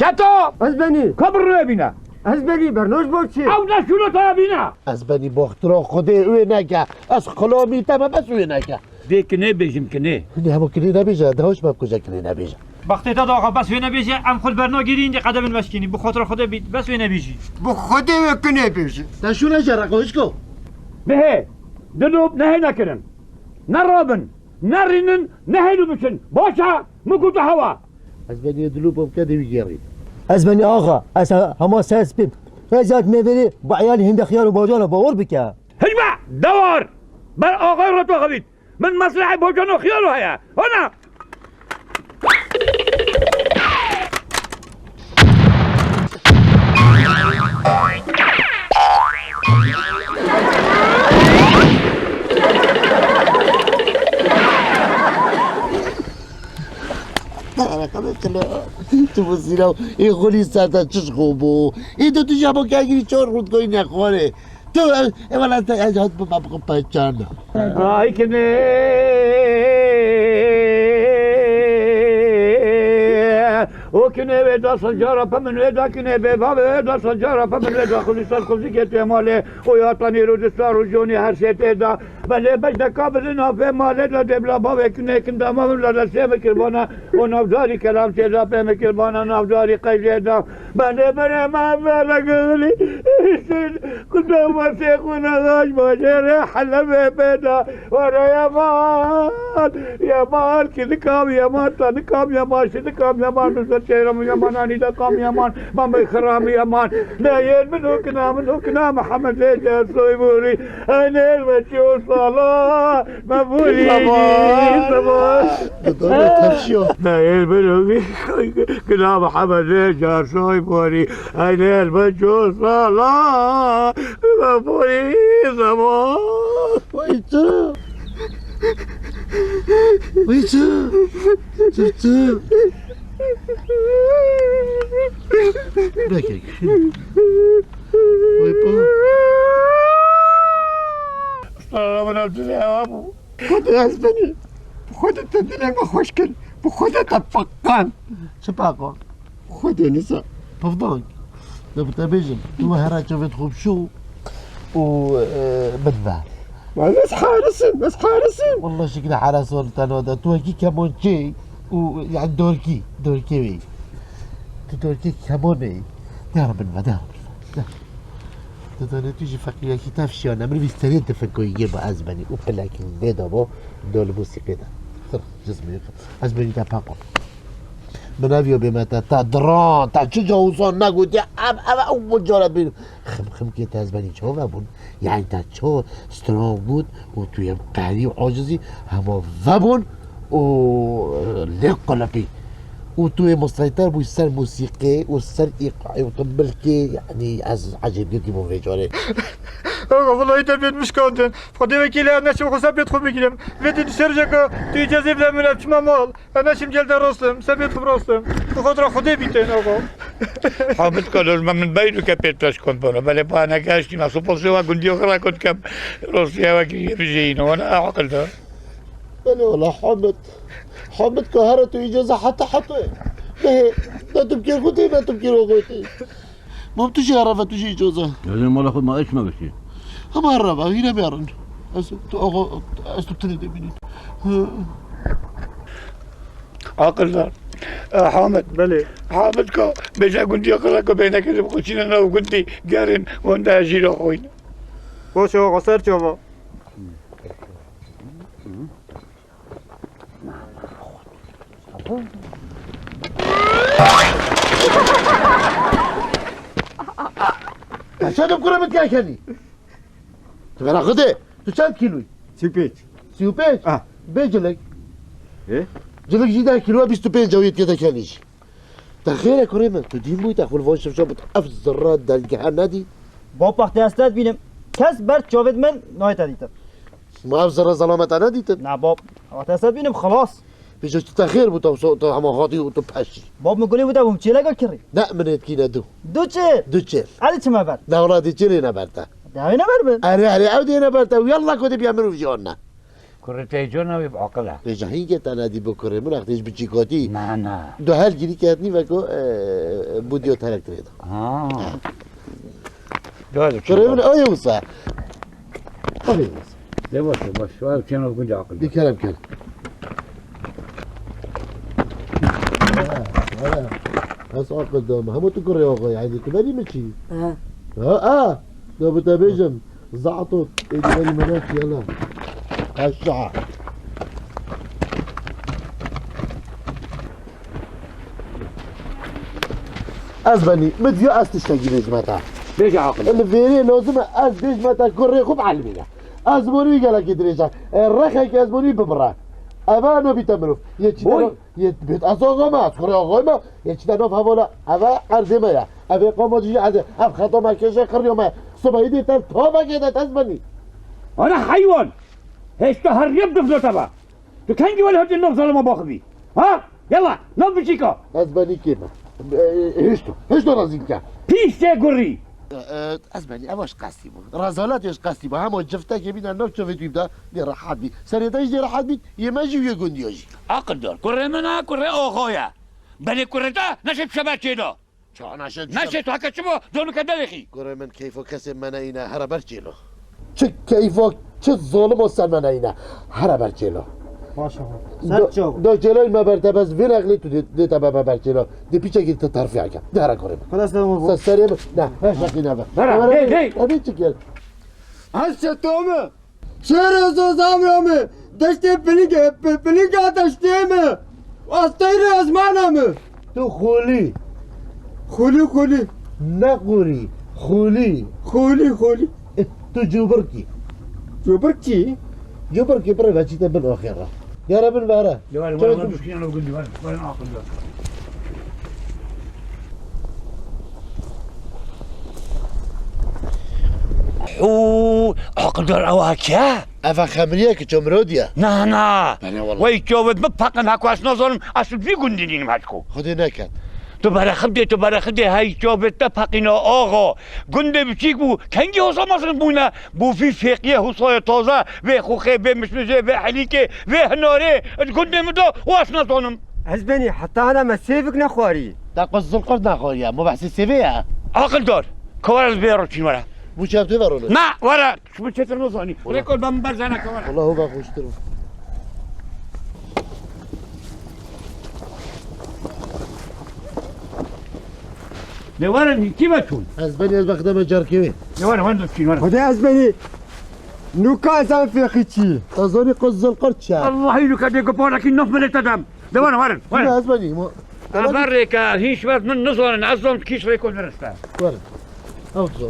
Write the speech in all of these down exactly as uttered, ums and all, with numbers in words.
Çeto! Ez benî. Ka bi rûyê bîne. Ez benî, bernoş bo çi? Ew ne şûlota bîne. Ez benî, boxtira Xwedê wê neke. Ez xilamî te me bes wê neke. Dê kinê bêjim kinê. Hûn ê hemû kinê nebêje, de hoş me bikuje kinê nebêje. Baxtê te daxa bes wê nebêje, em xwe li ber nagirîn dê qedemên me şikînî. Bi xotira Xwedê bî, bes wê nebêjî. Bi Xwedê wê kinê bêjî. Te şûne jere xwe hişko. Nehê, dilop nehê nekirin. Ne rabin, ne rînin, ne hêlû biçin. Baş e, min gotu hewa. Ez benî dilop bike dê wî gerî. Ez benî axa, ez he-, hema ser spîm. Rêzat me verî, bi eyalî hinde xiyar û bacana bawar bike. Hicme! Dewar! Ber axayê re tu xebît. Min meslehê bocano xiyalo heye. Hona! Tu bu zîra ê xulî sata çi ji xwe bû? Ê tu tu jabo kagirî çor rût koyî nexwarê. Tu, e, e, wela te, ez hat bima bixwe peçan. Ay kinê, o kinê wê da sancara pe min wê da kinê bê bavê wê da sancara pe min wê da xulî ser xulî ke tu yê malê, o ya tanî rû di sar û jonî her şey tê da. Belê beş deka bidin afê malê da dê bila bavê kinê kin dama min la da sê min kirbana, o navdarî kelam tê da pê min kirbana navdarî qeylê da. Belê berê me vere gilî. Kuda masê xwe nexaş bajêrê Helebê pê de were Yeman. Yeman, kilikam Yeman, tanikam Yeman, şilikam Yeman, nusret çêram Yeman, anî dekam Yeman, mamê xiram Yeman. Neyên min û kina min û kina Mihemed lê Cersoy Borî. Enêr me çiyo sala, me borî. Yeman. Yeman. Dudağına taşıyor. Neyên min û kina Mihemed lê Cersoy Borî. Ay ne elbe co sala, ben bu zaman. Vay tı. Vay tı. Tı tı. Bekle. Vay pa. Usta, ben öldüm ya bu. Xwedê ez benî. Bi Xwedê te dilê me xweş kir. Bi Xwedê te peqand. Çi peqand? Xwedê nisa. Pivdang. De bi te bêjim. Tu here çavêt xwe bişo û, e, bidve. Ma ez harisim, ez harisim. Wallah şikil haras wan te nade. Tu wekî kemançê û, yani dorkî, dorkê wê. Tu dorkê kemanê. Dera binve, dera binve. De. Didane tu jî feqîrekî te fişiyane. Min vî serê difinkoyî yê bi ez benî û pilekî lê de bo do li musîqê de. Xir, cizmê xir. Ez benî te peqo. Min ev yo bê me te, te diran, te çi ca wisa negotiye, ev, ev, ew cara bîn. Xim, ximkê te ez benî çawa vebûn? Yani te çawa strong bûn û tu yê qehrî û acizî hema vebûn û lê qulipî. Û tu yê museyter bûyî ser musîqê û ser îqayê û tu milkê, yani ez ecêb girtî bûm vê carê. Axa, wellahî te bêt min şikandin. Xwedê wekîlê ez neçim xwe sepêt xwe bigîrim. Vê tu di şerjeka tu îcazê bide min, ez çima mal. Ez neçim gel de rostim, sepêt xwe rostim. Tu xwe dira Xwedê bîtên, axa. Hamid Kaloş, me min beyno ke pêt peş kon bano. Belê pa neke eşkî me supos wa gundiyo xira kot kem. Rosiye wekî yê bijeyîno, wana aqil da. Belê wala Hamid. Hamid ka here tu îcaza heta heta. Ne, ne tu bikêr xwe tê, ne tu bikêr xwe tê. Mam tu jî here ve, tu jî îcaza. Ez ê mala xwe ma eş me bişî. Hema here ve, hîne bêrin. Ez tu axa, ez tu tenê demînî. Aqildar. E, Hamid. Belê. Hamid ka bêje gundiya xwe re ku bênekê bi xwe çîne nav gundî gerin wenda jîra xwe. Baş e, axa ser çava. Te çend kure min tiya kenî? Tu bera xwe de, tu çend kîloyî? Sî û pênc. Sî û pênc? Ah. Bê cilik. Ê? Cilik jî deh kîlo, bîst û pênc cawiyê tiya de kenî jî. Te xêr e kurê min, tu dîn bûyî te xwe li van şifşa bû, ev zirra delgehe nedî? Bab, wextê ez te dibînim, kes ber çavêt min nayê te dîtin. Ma ev zirra zelame te nedîtin? Na bab, wextê ez te dibînim, xilas. Pêşe tu te xêr bû, te wisa, te hema hatî û tu peşî. Bab, min gulê bû te bûm çêleka kirî. Ne, min êtkî ne du. Du çêl? Du çêl. Ez ê çime ber? Ne wela dê çêlê ne ber te. De ew ê ne ber bin? Erê, erê, ew dê ne ber te. Yallah ku dê biya mirov jî an ne. Kurê te cona wê bi aqil e. Vêca hîngê te nedî bi kurê min, ex têj biçîkatî. Na, na. Du hel girî ke etnî veko, e, bû diyo telek tirê de. Ha. Ha. Doğru. Kurê min ay wisa. Ay wisa. De baş, baş. Şu an çiyan gunca aqil. Bir kerem ker. Ha, ha. Ez aqil dama. Hema tu kurê axa, yani tu berî mi çî? Ha. Ha, ha. Da bi te bêjim. Zato, êdî berî me nekî, yala. Aşağı. Ez benî, min diya ez tiştekî bêjime te. Bêje aqil. Li vêrê lazim e ez bêjime te kurê xwe bi elmîne. Ezmanî gelekî dirêj e. E, rexekî ezmanî bibire. Eva nabîte mirov. Yê çî Boy. Te Yê bêt ez axa me, ez kurê axayê me, yê çîte nav hevala, eve erdê me ye. Eve qama cî erdê, ev xeta me kêşe qiryo me. Sibahî dê te tavekê de tez benî. Ana heywan! Hêşta her yek diflo te be. Tu kengî wele hevdî nav zalima baxivî? Ha? Yalla, nav biçîka. Ez benî kê me. E, hêşto, hêşto razî bike. Pîştê gurî. E, ez benî, ev ji qestî bû. Rezalet ji qestî bû. Hema ciftekê bîne nav çavê wî bide, dê rehet bî. Serê te jî dê rehet bît, yê me jî û yê gundiya jî. Aqildar, kurê min e, kurê axayê. Belê kurê te neşê pişe ber çêlo. Ça neşê Neşê tu heke çi bo, donuke derêxî. Kurê min keyfo kesê me neyîne, here ber çêlo. Çi keyfo, çi zolimo ser me neyîne, here ber çêlo. Baş e. Do, ser çav. Do çêloy me ber te bes vî rexlî tu dê, dê te be me ber çêlo. Dê piçekî te terfiya ke. De here kurê min. Xelas, tamam bu. Ser serê min. Ne, her şekî nebe. Here, hey, hey. Hadi çık gel. Her şey tamam. Şêrê zozamra mi, deştê pilinge, pi-, pilinga deştê mi, asteyre ezmana mi. Tu xulî. Xulî, xulî. Ne qurî, xulî. Xulî, xulî. Eh, tu cubirkî. Cubirkî? Cubirkî pire veçîte bin axêra. Yara bin vere. Yara bin vere. Hû, aqildar ew heke? Eva xemriyek çomrodiye. Na, na. Belê wala. Wey çovit bipeqin heko ez nazanim, ez tu vî gundî nînim heçko. Xwedê neket. Tu berexibdê, tu berexibdê hey çovit te peqîna axa. Gundê biçîk bû, kengî hosa mezin bûne. Bû vî fêqiyê husayê taze, vê xuxê, vê mişmijê, vê helîkê, vê hinarê, di gundê min de û ez nazanim. Ez benî, heta hene me sêvik nexwarî. Te quz zilqurt nexwariye, mubehsê sêvê ye. Aqildar, ka were ez bê roçîn were. Bû çi ev tê verone? Na, were, ji min çêtir nizanî. Wala. Rêkol be min berzene ka were. Wala hû be xweştir bû. Lê werin, kî ve çûn? Ez benî, ez vextê me carkê wê. Lê werin, werin, çîn, werin. Xwedê ez benî. Nûka ez em fêqî çî. Ez zanî quz zilqurt çi ye. Allahî nûka dê guparekî naf milê te dem. Lê werin, werin, werin. Ez benî, mo-, Ev rêke, hîn ji ber min nizanin, ez zan kîş rêko dirist e. Werin. Ew dizan.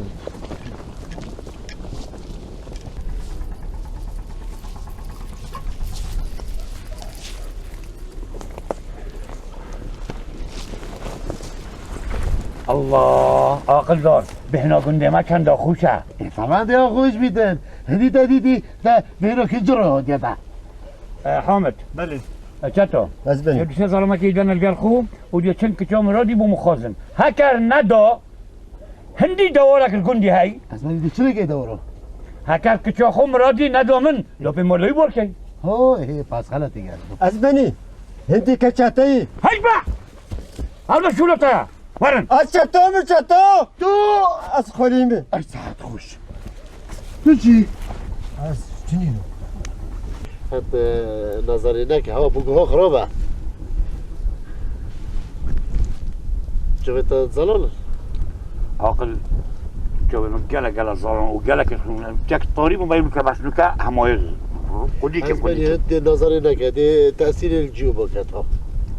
Allah, aqildar, bêhna gundê me çenda xweş e. Ê, tamam de xweş bîtin. Hindî te dîtî, te bêhna kî ciro hodiye te. E, Hamid. Belê. E, çeto. Ez benî. Ê, dişe zalimekî dene li gel xwe û diye çend kiça Miradî bû mixwazin. Heker neda, Hindî dewarek li gundî hey. Ez benî di çi rêkê dewro? Heker kiça xwe Miradî neda min, lopê molayî borkey. Ho, hê, pas xeletî geldi. Ez benî. Hindî keçeteyî. Hey be! Hal be şûlete ye. Werin. Ez çeto min çeto. Tu. Ez xwelî min. Ey saet xweş. Tu çi? Ez çinî ne. Qet, e, nazarê neke, hewa bû guha xirab e. Çavê te zelal in? Aqil, çavê min gelek, gelek zelal in û gelek xirab in. Tek tarî bû, me bike baş nuke, hemayê qudî ke Ez qudî. Benî dê nazarê neke, dê tesîrê li cîyo biket ha.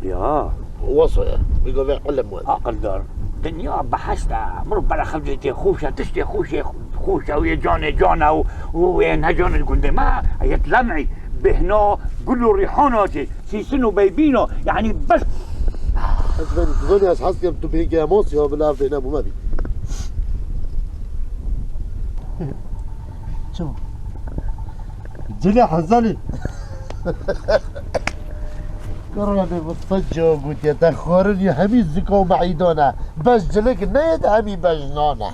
Ya. Wasa ye, bi govê ilim wede. Aqildar, dinya behest e, mirov berexibdê tê xweş e, tiştê xweş e, xweş e, wê canê can e û, û wê ne canê gundê me, yet lem'î, bêhna gul û rîhana tê, sîsin û beybîna, yanî bes. Ez ben, tu zanî ez hez dikim tu bêhî ke emosiya bila ev bêhna bû me bî. Çima? Cilê Hezalî. Kurbanê min, sed cawa gotiye, te xwarin ya hemî zika û meîdan e. Bej cilik neyê de hemî bej nan e.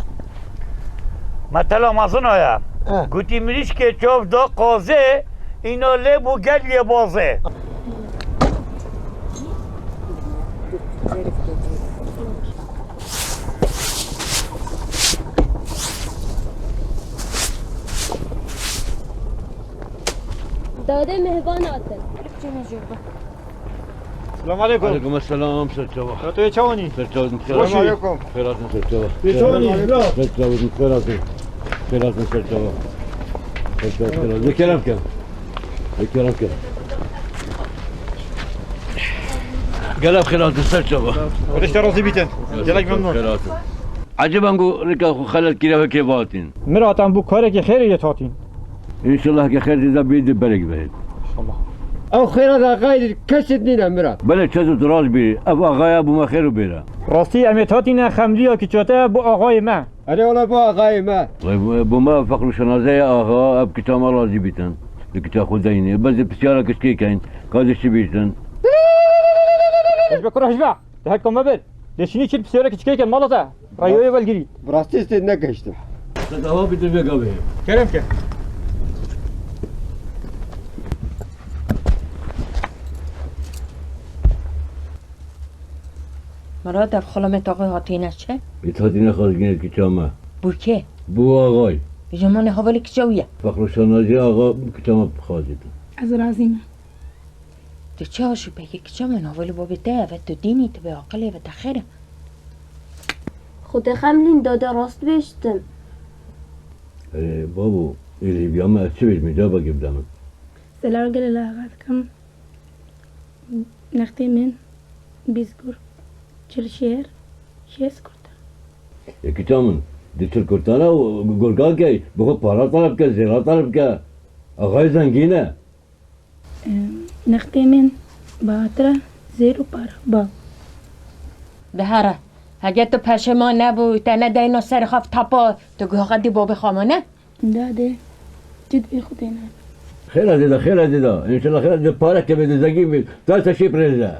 Metela mezin aya. Eh. Gotî, mirîşkê çav da qazê, Îna lê bû gel yê bazê. Dadê mehvan hatin. Selam aleyküm. Aleyküm selam, serçava. Ya tu yê çawanî? Serçava, serçava. Selam aleyküm. Xêr hatin, serçava. Tu yê çawanî, bira? Serçava, xêr hatin. Xêr hatin, serçava. Serçava, xêr hatin. Kerem ke. Kerem ke. Gelek xêr hatin, serçava. Xwedê ji te razî bîtin. Gelek memnun. Xêr hatin. Ecêb em ku rika xwe xelet kiriye wekê ve hatîn. Mirat, em bo karekî xêrê yê hatîn. Înşallah ke xêr dê de bê de berek ve. Înşallah. Ew xêra de xeyr kesê nîne Mirat. Belê çezo tu rast bî. Ev axaya bo me xêr û bêre. Rastî em ê hatîne xemliya kiça te bo axayê me. Erê wele bo axayê me. Wê bo, bo me feqr û şenazeya axa, ev kiça me razî bîtin. Di kiça xwe deyne. Bes di pisyara kiçkê keyn. Ka di şibîtin. Hejbe kura hejbe. Di heka me bir. Dê şinî çil pisyara kiçkê ken mala te. Reyoyê welgirî. Bi rastî stê negeştim. Te dawa bidin vê gavê. Kerem ke. Mirat, ev xala me taxê hatîne çi? Ê hatîne xazgînê kiça me. Bo kê? Bo axay. Ji manê hevalê kiça wî ye. Fexrûşanacî axa kiça me bixazîtin. Ez razî me. Tu çi aşûpekî kiça min, hevalê babê te ye, ve tu dînî, tu bê aqilê, ve te xêr e. Xwedê xemlîn dade rast bêjtin. Erê babo, ê lêviya me ez çi bêjim, cevabekê bide min. Selam gelê laxa dikim. Nextê min bîst gur, çil şêr, şêst kurtan. Yekî çamin, di çil kurtana û gurgan key, bi xwe para taleb ke, zêra taleb ke. Axayê zengîn e. Em, nextê min bi hatira zêr û para, bav. Dihere, hege tu peşêman nebû, te nedayîna serê xwe tapa, tu guha xwe dî babê xwe ma ne? Dadê, tu dibê Xwedê ne. Xêra dida, xêra dida. Înşallah xêra dida, pareke bê de zengîn bê. Dayê te şêpirêze.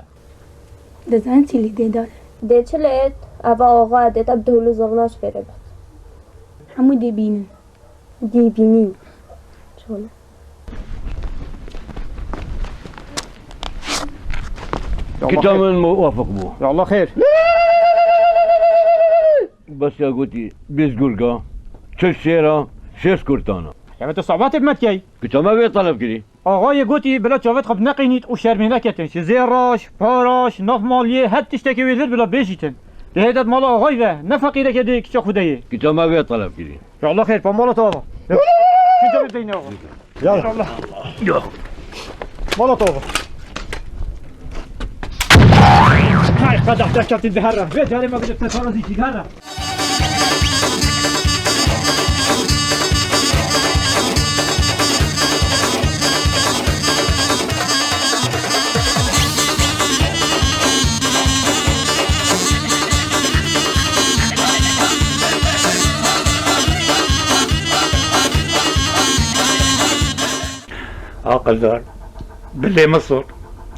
Dizan çi lê dê dadê. Dê çi lê, eva axa dê te bi dewlê zirnaş fêrê be. Hemû dê bînin. Dê bînî. Çawa? Ya Allah xêr. Kita min muwafık bû. Ya Allah xêr. Bes ya gotî, bîst gurga, çil şêra, şêst kurtana. Ya me tu sabatê bi me dikey. Kita me vê taleb kirî. Axayê gotî, bila çavêt xwe bineqînît û şermê neketin. Ji zêraş, paraş, nav maliyê, her tiştekê wê lir bila bêjîtin. Dê hêdet mala axayî ve, ne feqîreke dê kiça xwe de yê. Kita me vê taleb kirî. Ya Allah xêr, pa mala te ava. Ya. Şu cevap deyne ava. Ya. Allah. Ya. Mala te ava. Hay, qedah te keftin de herre. Ve carê me gidip te tarazî ki herre. Aqildar, dilê min sor.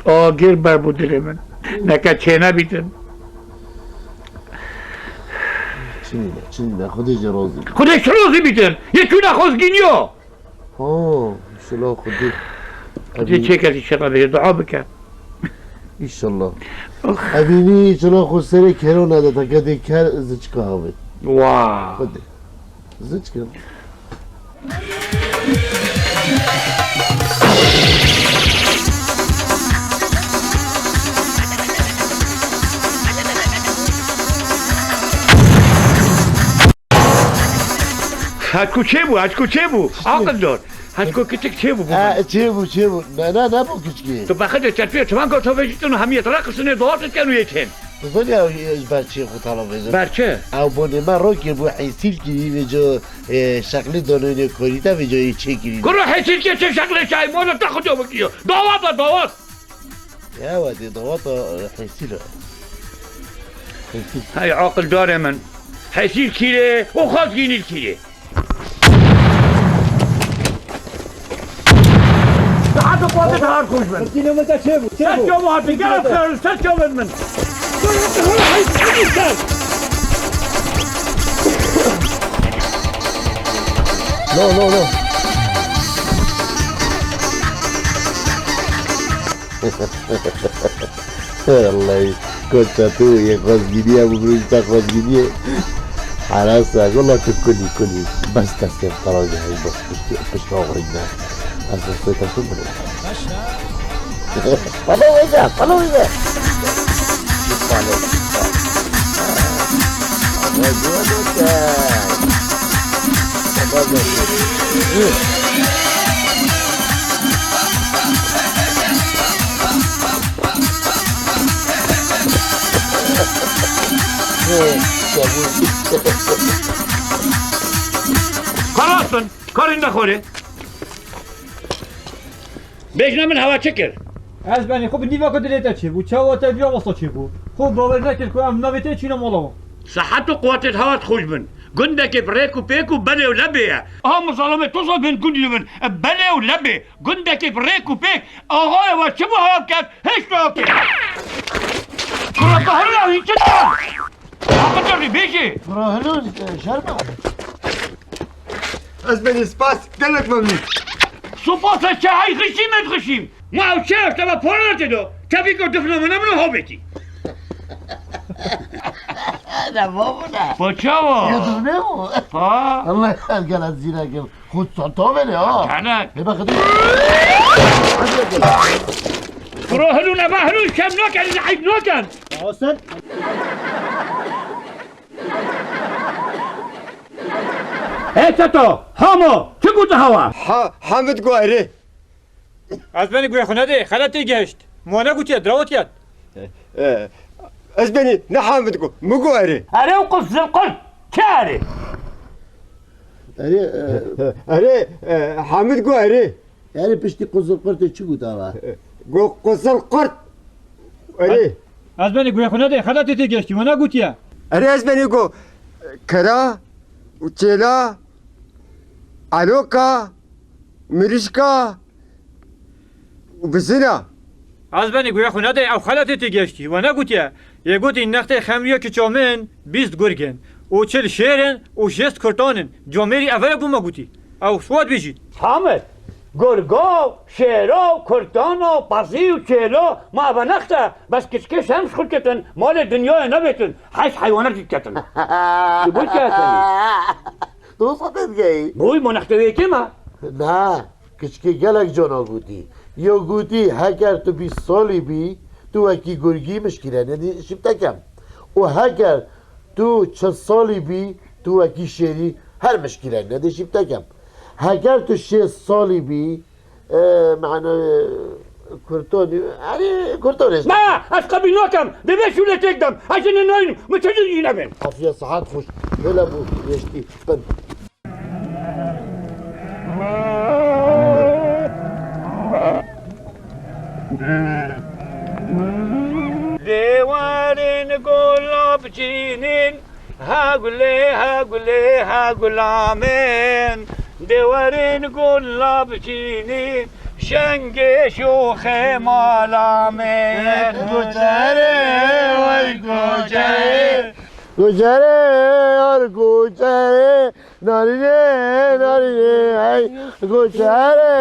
Agir ber bû dilê min. Neke çênebîtin. Çinî ne, çinî ne. Xwedê jê razî. Xwedê çi razî bîtin? Yê çûne xwezgîniya. Ha, şila Xwedê. Xwedê çêketî şila bê, dua bike. Înşallah. Evînî şila xwe serê kero nede, te kedê ker ziçka havê. Wa. Xwedê. Ziçka. Hetku çêbû, hetku çêbû. Aqildor. Hetku kiçik çêbû bu. E, çêbû, çêbû. Ne, ne, ne bu kiçikî. Tu bexetê çerpiyê çivanka çavêjîtin û hemiyê te reqistinê, dua dikin û yê çên. Tu zanî ew, e, ji ber çi xwe tala vêjin? Ber çi? Ew bonê me rokê bû hêsîl kirî vêco, e, şeqlê danonê korî te vêco yê çê kirî. Kuro hêsîl kê çê şeqlê çayê mala te xwe çawa kiriyo? Dawat e, dawat. Ya wedê dawata, e, hêsîl e. Hêsîl. Hey aqildarê min. Hêsîl kîrê û xazgînî kîrê. Daha da fazla daha koş ben. Kilometre çê bû, çê bû. Sen çabuk hadi gel sen, sen çabuk ben. No, no, no. Wellahî, koça tu yê xwezgîniyê, bu mirîşka xwezgîniyê. Herasa, wela tu kulî, kulî. Bes destê qera cehil bes pişt, pişt oxirîne. Ez destê te tu mirî. Palo wêze, palo wêze. Palo. Xelas bin, karî nexwarê. Bêjne min hewa çi kir? Ez benî xwe bi nîvaka dilê te çêbû. Çawa te viya wesa çêbû? Xwe bawer nekir ku em navê te çîne mala wan. Sihet û quwetê hewa xweş bin. Gundekê bi rêk û pêk û belê û lebê ye. Aha, mizalamê toza bin gundî min. Belê û lebê. Gundekê bi rêk û pêk. Axayê we çi bû hewa ket? Hiç ne kir. Kura Tahir ya, hiç ne. Haqî bêjê. Kura Hilûl, e, şerm e. Ez benî spas, gelek memnûn. Spas ez çi hey xişîm ez xişîm. Ma ew çi ew teva para tê do. Tevî ku difna min, min hobekî. Ne babo ne. Pa çawa? Ya difne bu. Ha? Allah, gel ez zîrekim. Xwe çanta vere ha. Gelek. Hê be xidî. Kuro Hilûl, neba Hilûl, şerm nakin, eyb nakin. Hasan. Hê çeto, Hamo, çi gote hewa? Ha, Hamid got erê. Ez benî guhê xwe nedê, xelet tê gehişt. Min we negutiye, dirawa tiye. E, ez benî ne Hamid got, min got erê. Erê û quz zilqurt, çi erê? Erê, e, erê, e, Hamid got erê. Erê piştî quzilqurtê çi got ava? Got quzilqurt. Erê. Ez benî guhê xwe nedê, xeletê tê gehiştî, min negutiye. Erê ez benî got kera û çêla, eloka, mirişka û bizina. Ez benî guhê xwe nedê, ew xeletê tê gehiştî, we negutiye. Yê gotî nextê xemrîya kiça min bîst gurg in û çil şêr in û şêst kurtan in. Comêrî evere bû me gotî. Ew swat bêjî. Hamid, gurga, şêra, kurtana, pezî û çêla, ma eve next e? Bes kiçikê şems xurt ketin, malê dinyayê nebêtin, heş heywanet jî diketin. Tu bû çi hesenî? Tu wisa tê digeyî? Bûy, ma nextê wê yekê me. Na. Kiçikê gelek cana gotî. Yo gotî, heker tu bîst salî bî, tu wekî gurgî mişkîle nedî şîptekem. Û heker tu çil salî bî, tu wekî şêrî her mişkîle nedî şîptekem. Heker tu şêst salî bî, e, mane, e, kurtonî, erê kurtonê. Na, ez qebîl nakem. Divê şûlê têk dem. Ez jinê nayînim. Min çi jî nebin. Afiye, sihet xweş. Wele bû, yeştî. Bin. Dêwarên gulab çînin, ha gulê, ha gulê, ha gulamên. Dêwarên gulab çînin, şengê şoxê malamên. Goçerê, oy goçerê. Goçerê, yar goçerê. Narînê, narînê, hey, goçerê,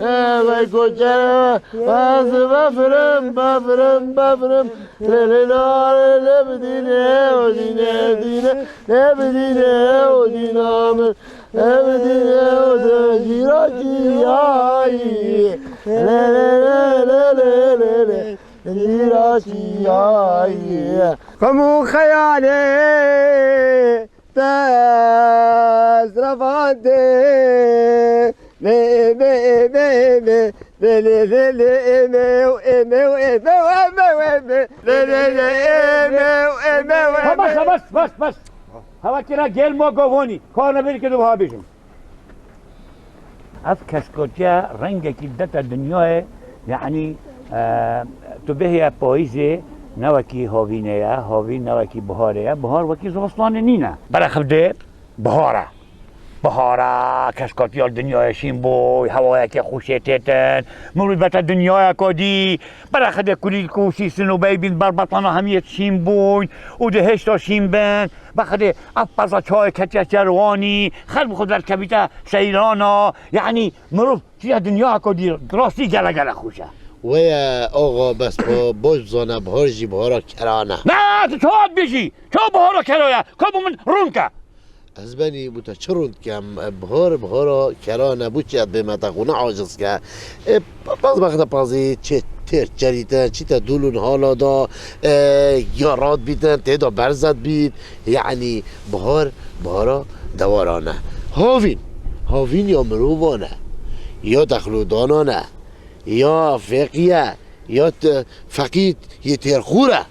hey, goçerê, ez befirim, befirim, befirim. Lê, lê, narê, lê bidînê, o dînê, dînê, lê bidînê, o dîna min. Lê bidînê, o dîna cîra cîyayî. Lê, lê, lê, lê, lê, lê, lê, cîra cîyayî. Xem û xeyalê Te ez revandê. Lê ême, ême, ême. Lê, lê, lê, lê, ême, ême, ême, ême, ême, ême. Lê, lê, lê, ême, ême, ême. Ha, bes, bes, bes, bes. Heva kira gel ma govonî. Kar nebêrî ke tu biha bêjim. Ev keşkotiya rengekî dete dinyayê, yanî, e, tu bêhê payîzê ne wekî havînê ye, havîn ne wekî biharê ye, bihar wekî zivistanê nîne. Berexiv dê bihar e. Bihar e, keşkotiya li dinyayê şîn bûy, hewayeke xweşê têtin, mirov bete dinyayeka dî, Berexidê kulîlk û şîsin û beybîn berbetana hemiyê şîn bûyn û di hêşta şîn bin. Bexidê ev peza çayê ketiye ser wanî, xelk bi xwe derkevîte seyrana. Yanî mirov çiye dinyayeko dî rastî gele gele xweş e. Weye axa, bes bo-, boş bizane, bihar jî bihara keran e. Na, tu çawa dibêjî? Çawa bihara kera ye? Ka bo min rûn ke. Ez benî bo te çi rûn dikem? Bihar bihara keran e, bo çi ez bême te xwe ne aciz ke? E, paz bexte pazî çê têr çerîtin, çîte dûlûn hala da, e, ya rad bîtin, tê de berzet bît. Yanî bihar bihara dewaran e. Havîn, havîn ya mirovan e, ya dexlodanan e. Ya feqî ye, ya t-, feqî yê têrxûr e.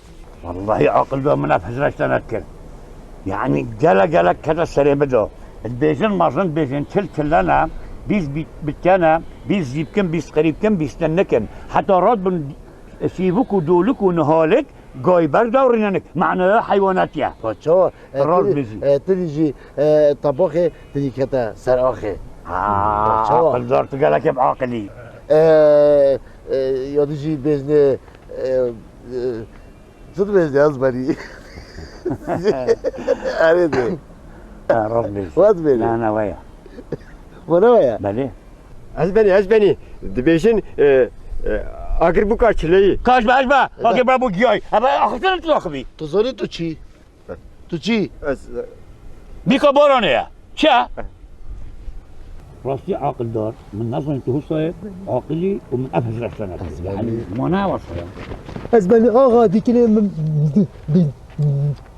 Wellahî aqil da min ev hizra ji te nedikir. Yanî gelek gelek kete serê min de. Dibêjin mezin dibêjin çil çile ne, bîst bî-, bitke ne, bîst zîpkin, bîst qirîbkin, bîst te nikin. Heta rat bin sîvik û dûlik û nihalik, gay berda û rînenik. Manaya heywanatiye. Ha, çawa? E, Rast tu, dibêjî. E, tu dî jî, e, tabaxê, tu dî kete ser axê. Ha, Çawa? Aqildar tu gelekê bi aqilî. E, e, ya tu jî bêjne, e, e, tu dibêjne ez berî. Erê de. Ha, rast dibêjî. Wat bêjî. Na, na, waya. Wala waya. Belê. Ez benî, ez benî. Dibêjin, e, e, agir bûka çileyî. Kaş be, ez be. Agir be bû giyayî. Ebe axirtene tu axivî. Tu zanî tu çi? Tu çi? Ez, e, Bîka baranê ye. Çi ye? Rastî aqildar, min nezanî tu husa ye, aqilî û min ev hizra sene. Ez Yanî, benî. Mana wasa ya. Ez benî axa dikilê min, di-, di-,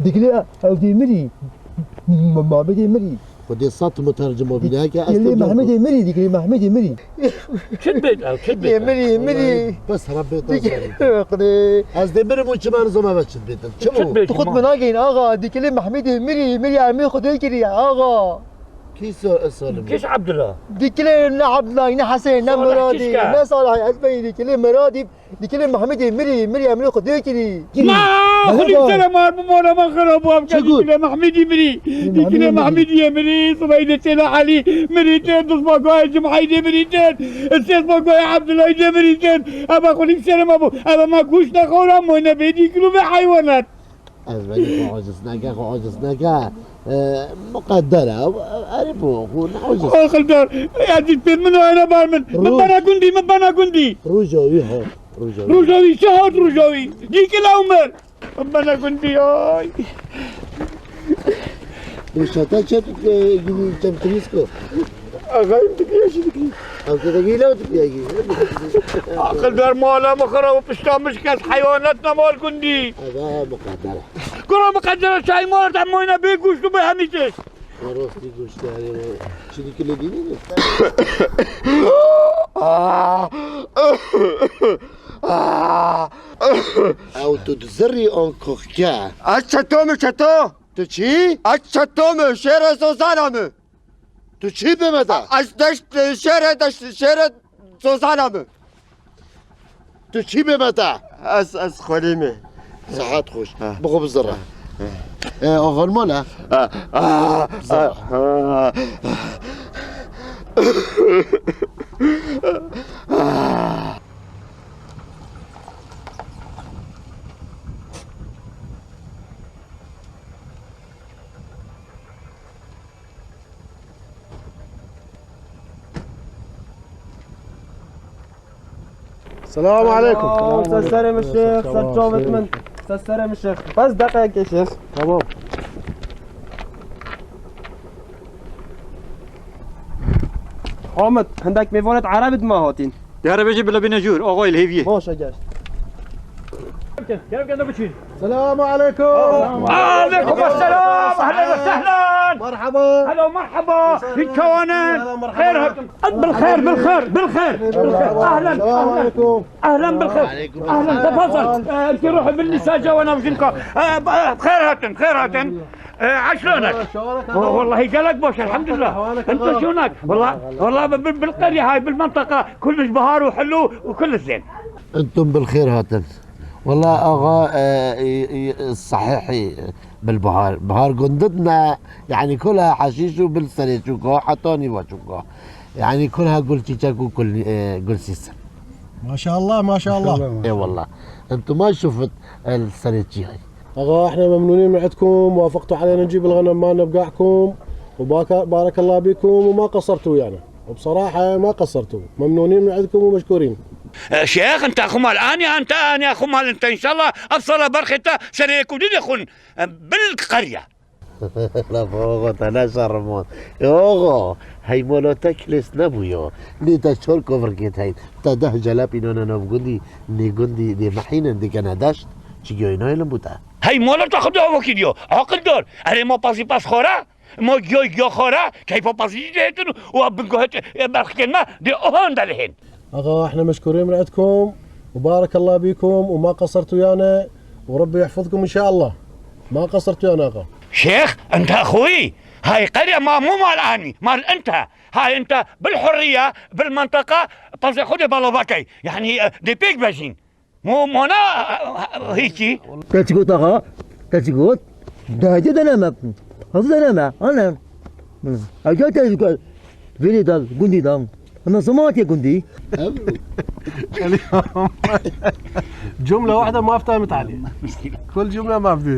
dikilê ew dê mirî. Ma-, Mamedê mirî. Xwedê sed mutercim o bîne ke ez Dikilê te Mehmedê mirî, dikilê Mehmedê mirî. Çi dibêt ew, çi dibêt Yê ew? Mirî, yê mirî. Bes hera bê te Dikilê zanî. Xwedê. Ez dê mirim û çima nizam eve çi dibêtin. Çi Çi bû? dibêt Tu xud çima? Min nagihîn axa, dikilê Mehmedê mirî, mirî emê Xwedê kirî axa. Kî so-, Salim? Kîş Abdullah? Dikilê ne Abdullah, ne Hesên, ne Salih Miradî, Kişka. Ne Salih, ez beyî dikilê Miradî. Dikilê Mehmedê mirî, mirî emrê Xwedê kirî. Na, Mehmeda. Xwedî sere mar bi mala me xirab bû, em Çi got? Dikilê Mehmedî mirî. Dikilê Mehmedê Mehmedî ye mirî, Sibayî de Sêla Elî mirî tin, du Sibagoyê Cumhayî de mirî tin, sê Sibagoyê Abdulahî de mirî tin. Eva xwedî sere me bû. Eva me goşt nexwara, moyne bê dîkil û bê heywanat. Ez benî xwe aciz neke, xwe aciz neke. E, muqedder e. Erê bo, xwe ne aciz. Aqildar, ya dît pê min ayna bar min. Min Roj. Bana gundî, min bana gundî. Roja wî hat, roja wî. Roja wî, çi hat roja wî? Dîkil ew mir. Min bana gundî, ay. Roja te çet, e, gidî çem temisko. Axayim dikiye şi dikiye. Ew te degî lew dikiye gî. Aqildar mala min xira û pişta min şikest heywanat nemal gundî. Eve muqedder e. Kuro muqedder e, çay mar te moyne bê goşt û bê hemî tişt. Rastî goşt yani. Çi dikilê dînî mi? Ew tu dizirî an koxke. Ez çeto mi çeto? Tu çi? Ez çeto mi, şêre zozana mi. Tu çi bê me te? Ez deşt, şêre deşt, şêre zozana mi. Tu çi bê me te? Ez, ez xwelî mi. Sehat xweş. Ha. Bixwe bizire. E, axan mala? Ha, ha, bizire. Ha, ha. Selam aleykum. Selam, ser serê min şêx, ser çavêt min. Ser serê min şêx. Bes deqeyekê şêx. Tamam. Ahmet, hindek mêvanêt Ereb id me hatîn. Diyare bêjî bila bîne jûr, axayê li hêviyê. Baş e, gel. Gel, gel, gel, biçîn. Selamu aleykum. Aleykum selam, ehlen ve sehlen. Merhaba. Helo, merhaba. Hiç kawanen. Merhaba. Xêr hatin. Bil xêr, bil xêr, bil xêr. Bil xêr. Ahlen, ahlen. Selamu aleykum. Ahlen, bil xêr. Ahlen, tefazal. Ee, ki ruhu bin nisa cawana bizimka. Ee, xêr hatin, xêr hatin. Ee, eşlonek? Vallahi gelek baş, elhamdülillah. Ente şonek? Vallahi, vallahi bil, bil qerye hay, bil mentaqa, kullec bahar û helu û kullec zên. Entum bil xêr hatin. Wela axa, e, e, e, sehîhî bil bihar. Bihar gundit ne, yanî kul e heşîş û bil serê çûka heta nîva çûka. Yanî kul e gul çîçek û kul, e, gul sîsir. Maşallah, maşallah. Ê wela. Entum ma şufit el serê çîyay. Axa, ehne memnûnîn min indkum, wafaqtu aleyna ncîb el ghanem malna bi gahkum, û baka-, barakallah bîkum, û ma qessertu yani. Û bi serahe ma qessertu. Memnûnîn min indkum û meşkûrîn. E, şêx, ente xwe mal anî, ente anî xwe mal ente, înşallah, ev sala berxê te serê yek û du dixwin, e, bil qerya. La oxo, te ne şerm wan. E, oxo, hey molo te kilês nebûyo. Nê te çor kovirkê te heyî. Te deh celep înane nav gundî, nê gundî dê mehînin dikene deşt. Çi giyo îno ilm bû te. Hey molo te xwe de wekî diyo. Aqil dor. Erê ma pasî pas xora. Ma giyo giyo xora. Keyfa pasî jî dihêtin û a bingohet, e, berxikên me dê ohan de lihên. آقا، احنا مشكورين من عندكم، وبارك الله بيكم، وما قصرتوا ويانا، وربي يحفظكم إن شاء الله. ما قصرتوا ويانا، آقا. Şêx, ente xwî, hay qerya ma mû mal anî, mal ente, hay ente bil hurriye, bil mentaqa, pezê xwe dê balava key. Yanî, e, dê pêk bejîn. Mo-, mona, e, e, hîçî. Te çi got axa? Te çi got? Dehece deneme. Hızlı deneme. Anne. Ege te çi got? Veri dal, gundi dal. Ama zaman te gundi. جملة واحدة ما افتهمت عليه. كل جملة ما في.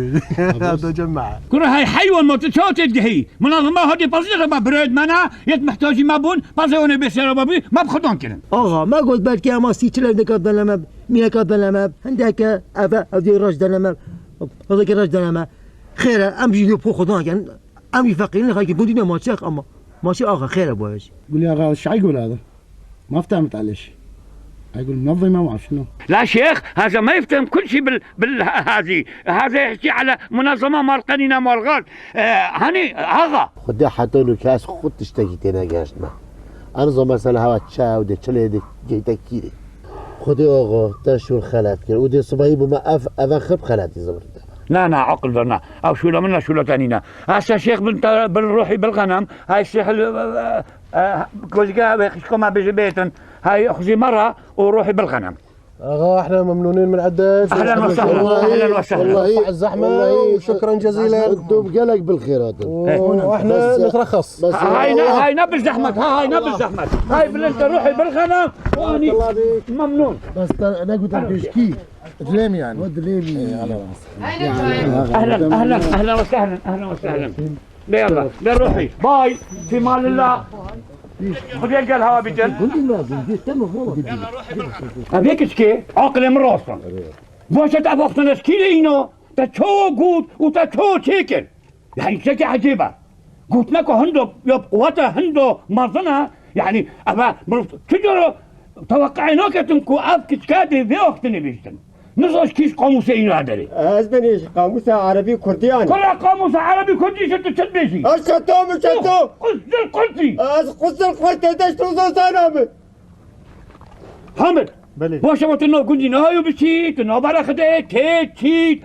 هذا جماعة. Kuro hay heywan ma tu çawa têdigihî? Munazama hadi pazî ma birayet mana, yet muhtacî ma bûn, pazê one bê sera ma bû, ma bi xudan kirin. Axa, me got belkî ema sî çile dika deneme. Mîneka deneme, hindeke eve, ev dê reş deneme, hindeke reş deneme. Xêre, em jî yê xwe xudan ken, em jî feqîrin, xelkê gundî ne maçek ama. Maçê axa xêre boye jî. قول يا أخي، شو يقول هذا؟ ما افتهمت عليه شيء. يقول منظمة ما أعرف شنو. لا شيخ، هذا ما يفتهم كل شيء بال-، بالهذه. هذا يحكي على منظمة مال قنينة مال غال. آه، هني، هذا. Xwedê heta nu kes xwe tiştekî têne gehiştme. Em zî mesela hewa çaw de çilê de geyte kîrê. Xwedê oxo te şûr xelet kir û dê sibahî bûme ev, eve xip xeletî zimrî de. Na, na, aqil ver, na. Ew şûla min ne, şûla te nîne. Hese şêx bin te, bin ruhî bil xenem. Hay şêx, e, e, e, kozge ve xişko me bêje bêtin. Hay xuzî me re û ruhî bil xenem. آقا، احنا ممنونين من عندك. أهلًا وسهلًا، والله، أهلًا وسهلًا. والله، رفع الزحمة، والله، وشكرًا جزيلًا. انتم gelek bil xêr hatin. واحنا بس، نترخص. بس هاي نا-، هاي نبي الزحمة، ها، هاي نبي الزحمة. هاي بلنت روحي بالغنم، وأني ممنون. بس تا-، أنا قلت لك بشكي. دليمي يعني. هو دليمي. أهلًا، أهلًا، أهلًا وسهلًا، أهلًا وسهلًا. لا يلا، لا روحي. باي. في امان الله. خذي القلهوة بجن. Ev yek çikê, aqilê min rast e. Vaşe te vextine şkîlê îno, te çawa got û te çawa çêkir? Yani çekê ecêb e. Gotineka hindo ya bi quwet e, hindo mezin e. Yani ev e, mirov çi cara teweqeyê naketin ku ev kiçke dê vê wextinê bihîstin. Nizaş kî ji qamûsê îna derê. Ez benê ji qamûsa erebî kurdî anî. Kura qamûsa erebî kurdî ji tu çi dibêjî? Ez çeto min çeto. Quzil qurtî. Ez quzil qurtê deşt û zozana min. Hamid. Belê. Baş e, tu nav gundî nayo biçî, tu nabere xidê, kê, çî.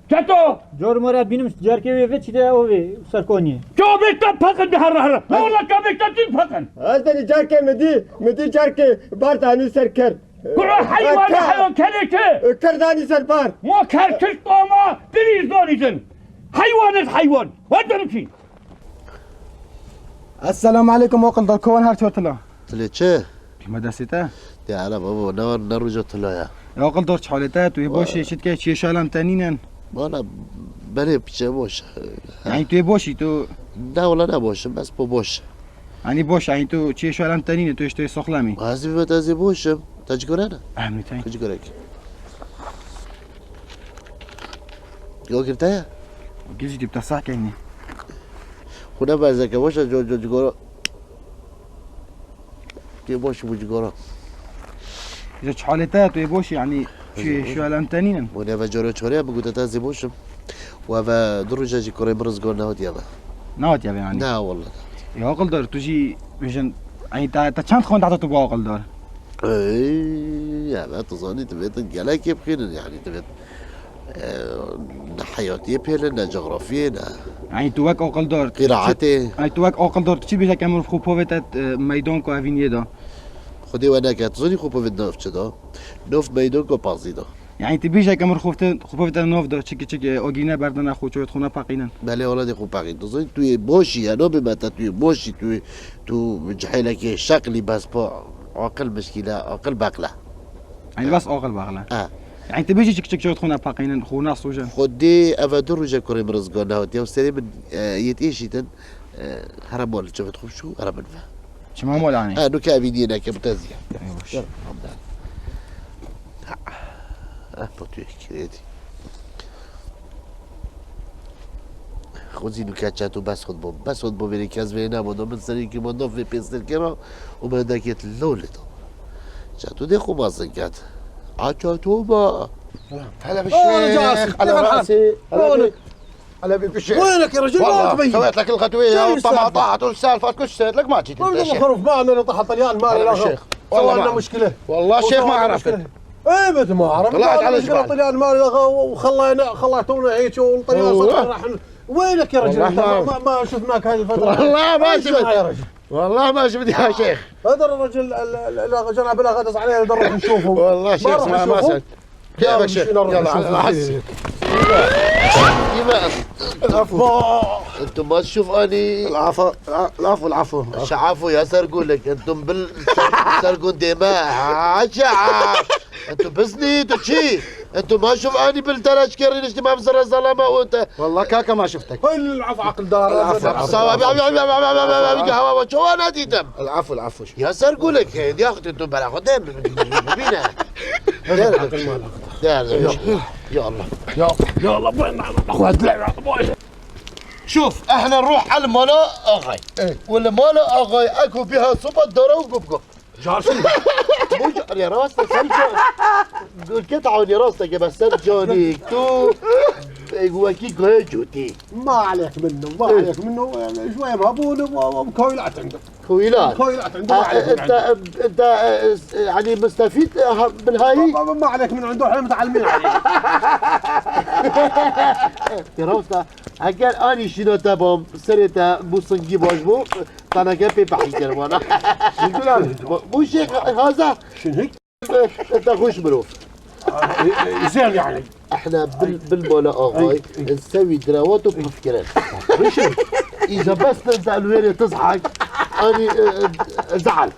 Çeto. Cor mora bînim cerkê wê ve çi de o ve serkonî. Çavê te peqin de herre herre. Wala çavê te tî peqin. Ez benê cerkê min dî, min dî cerkê bardanî ser ker. Kuro heywan, heywan kelê ki. Kerdanî ser bar. Ma ker kişt ama diriz dorîzin. Heywan ez heywan. Hadi biçî. Esselamu aleykum, oqil dar, kowan her çor tila. Tilê çi? Pîma destê te? Ya hele babo, ne, ne rûca tila ya. Ya oqil dar, çi halê te, tu yê boş î, çi dike, çi yê şalan te nînen? Bana, berê piçe boş. Yani tu yê boş î, tu? Ne, wala ne boş im, bes po boş. Yani boş, yani tu çi yê şalan te nîne, tu işte soxlem î. Ez ê bibet, ez ê boş im. Te ci gore ne? Em nî te. Ku ci gore ki? Yo girte ya? Gizî dip te sah kenî. Xwe ne berzeke, boş e, co, co, ci gore. Tê boş bû cigara. Ji halê te tu yê boş, yani, çi şuelen te nînin? Hûn eve coro çore ya, bigute te zî boş im. Û eve du roja jî kurê min rizgar nehatiye ve. Nehatiye ve yani? Na, wallah. Ya aqildar, tu jî bêjin, yani, te, te çend xwend heta tu bû aqildar? Ey, ya, tu zanî, tu vêtin gelekê bixînin, yani, tu vêt. E, ne heyatiyê pêlin, ne coğrafiyê, ne. Yani tu wek aqildar, qîraetê. Yani tu wek aqildar, tu çi bêje ke mirov xwe povête, e, meydan ku evîniyê de? Xwedê we neke, tu zanî xwe povêt nav çi de? Nav meydan ku pazî de. Yani tu bêje ke mirov xwe povête, xwe povête nav de, çiki çik, e, agîne berdine xwe, çi xwe nepeqînin. Belê, wala dê xwe peqîn. Tu zanî tu yê boşî, ya nabê me te tu yê boşî, tu yê, tu cihêlekê şeqlî bes pa aqil mişkîle, aqil beqle. Yani bes aqil beqle. Ha. Yani tu bêjî çik çik çi xwe nepeqînin, xwe nesûjin. Xwedê eve du roje kurê min rizgar nehatiye û serê min, e, yêt êşîtin, e, here mal çavêt xwe şû, here min ve. Çima mal anî? Ha, nuke evîniyê neke bi te zî. Ey baş. Gel, Hamdan. Eh, potuyê kirêdî. Xwezî nûke çeto bes xwe bo. Bes xwe bo vêrê kes vê nebû. Do min serî ki bo dof vê pêstir kira û me dekêt lo li do. Çeto dê xwe mezin ket. A çeto ma. Hele bi Oğlum, şeyh, hele Casim, hele Ferhan. Rasi, hele Oğlum. bi- Hele bir, bir şey. وينك يا رجل؟ ما والله، تبين. سويت لك الغدوة يا شو طماطات السالفة، كل شيء لك ما جيت انت يا شيخ. ما عندنا طحن طليان، ما والله لنا شيخ. والله والله ما شيخ ما عرفت. ايه، ما عرفت. طلعت على الجبال. طليان، ما لنا، وخلينا، خليتونا هيك، والطليان والله. صار راح ن-، وينك يا رجل؟ والله ما، ما، ما شفناك هذه الفترة. والله ما شفت. يا رجل. والله ما شفت يا شيخ. هذا الرجل ال-، ال-، ال-، جناب الأخ دز عليه، هذا نروح نشوفه. والله شيخ، ما، ما نروح نشوفه. شفت. كيف يا شيخ؟ مشينا نروح يلا، نشوفه. على راسي. العفو. انتم ما تشوف اني العفو، العفو، العفو. شعافو يا سرقولك، انتم بال-، سرقون دماء. عجعة. انتو بزني، انتو شي؟ انتو ما شوف اني بالدرج كرين اجتماع مزر الظلامة وانت. والله كاكا ما شفتك. هاي العفو عقل دار. العفو، العفو، العفو. هوا وشو انا ديتم؟ العفو، العفو. يا سرقولك، يا اختي انتو بلا خدام. بينا. عقل ما لا. يا الله. يا الله. يا، يا الله، وين اخوات لا، لا، وين؟ شوف، احنا نروح على المولا اغاي. ايه. والمولا اغاي اكو بها صبة دورة وقبقب. جارسي. مو جاري راسته، سم جاري. قول كتعوني راسته، بس سم جاري. تو، وكي قوي جوتي. ما عليك منه، ما عليك منه. شوية مهبول و-، ومكويلات عنده. كويلات. مكويلات عنده، ما آه، عليك منه. انت، انت، آه، يعني مستفيد، آه، بالهاي؟ ما، ما، ما عليك منه، عنده، احنا متعلمين عليه. يا راسته، اگر اني شينا تبام، سريتا بو سنجي باش بو، Teneke pê pehî kir vana. Bû şêx haza. Şinik. Te xweş mirov. Zem yani. Ehna bil, bil mala axay. Sewî dirawat û pif kirin. Rişin. Îza bes te li wêrê tizhak. Anî, e, e, zehal.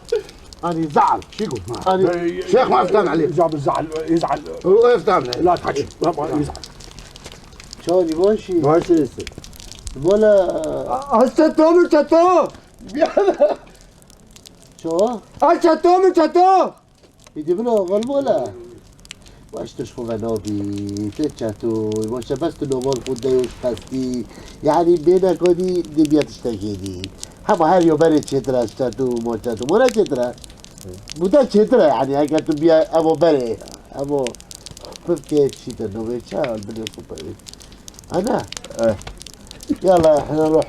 Anî zehal. Şigo. Anî. Şêx ma eftan alê. Zab zehal, zehal. O eftan alê. La taç. Ma, ma, zehal. Çawa dî başî? Başî. Mala. Hasta tamir çata. Çawa? Ay çeto min çeto! Îdî bila gal mala. Baş tu ji xwe ve nabî, tu çeto, baş e bes tu nomal xwe de yoj xestî. Yanî bêne kadî dibiya tiştekê dî. Hema her yo berê çêtir e çeto, ma çeto, ma ne çêtir e? Bu da çêtir e yanî, heke tu biya evo berê, evo pivkê çîtir navê çe, binê xwe berê. Ana. Eh. Yala, hina ruh.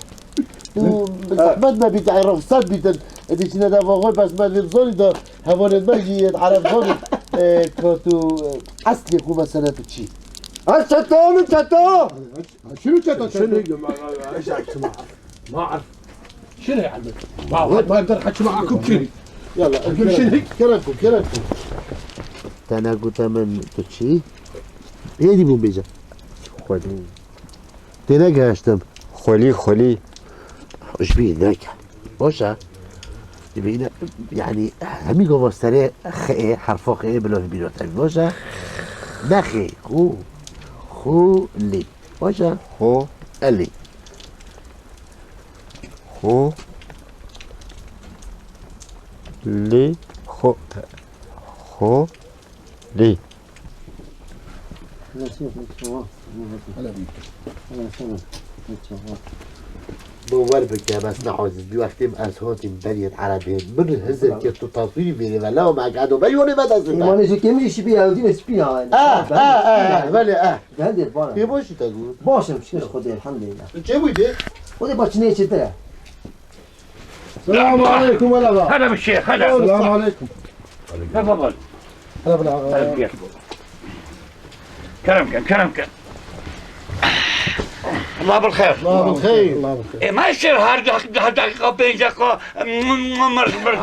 Tu bi zehmet me bî, te ruhsat bîtin. Êdî çine de vaxoy, bes me vê bizanî de hevalên me jî yên Ereb zanî. E, ka tu, e, eslê xwe mesela tu çi? Ez çeto min çeto! Şunu çeto çeto. شنو يا جماعة؟ ايش عرفت ما اعرف. ما اعرف. شنو يا عمي؟ ما واحد ما يقدر يحكي معاكم كذي. Yala, kerem ku, kerem ku. Te ne gote min tu çi? Êdî bû bêje. Xwedî. Têne gehiştim. Xwelî, xwelî. Ji bîr neke. Baş e. Dibîne, yanî, hemî gava serê xê, herfa xê, bila bîra te, baş e. Ne xê, xu, xu, lî. Baş e. Xu. Elî. Xu. Lî. Xu. Xu. Lî. Bawer bike, bes ne aciz bî, wextê ez hatîm beriyê Erebê. Min hizir kir tu taswîrî vêrê ve, lawa me gado, ben yonê me dest. Îmanê ji kemî şibî, ew dî spî ha. Ah, ah, ah, belê, ah. Geldi bana. Pê baş î te got. Baş im, şikir Xwedê, elhamdülillah. Tu çê bûyî dê? Xwedê baş çinê çêtir e. Selamun aleyküm, hele ba. Hele bi şêx, hele. Selamun aleyküm. Hele baba. Hele bila. Hele bi şêx. Kerem ken, kerem ken. Allah bil xeyr. Allah bil xeyr. Allah bil xeyr. E, ma şêx her dak-, her dakika pênc dakika, mır, mır, mır, mır,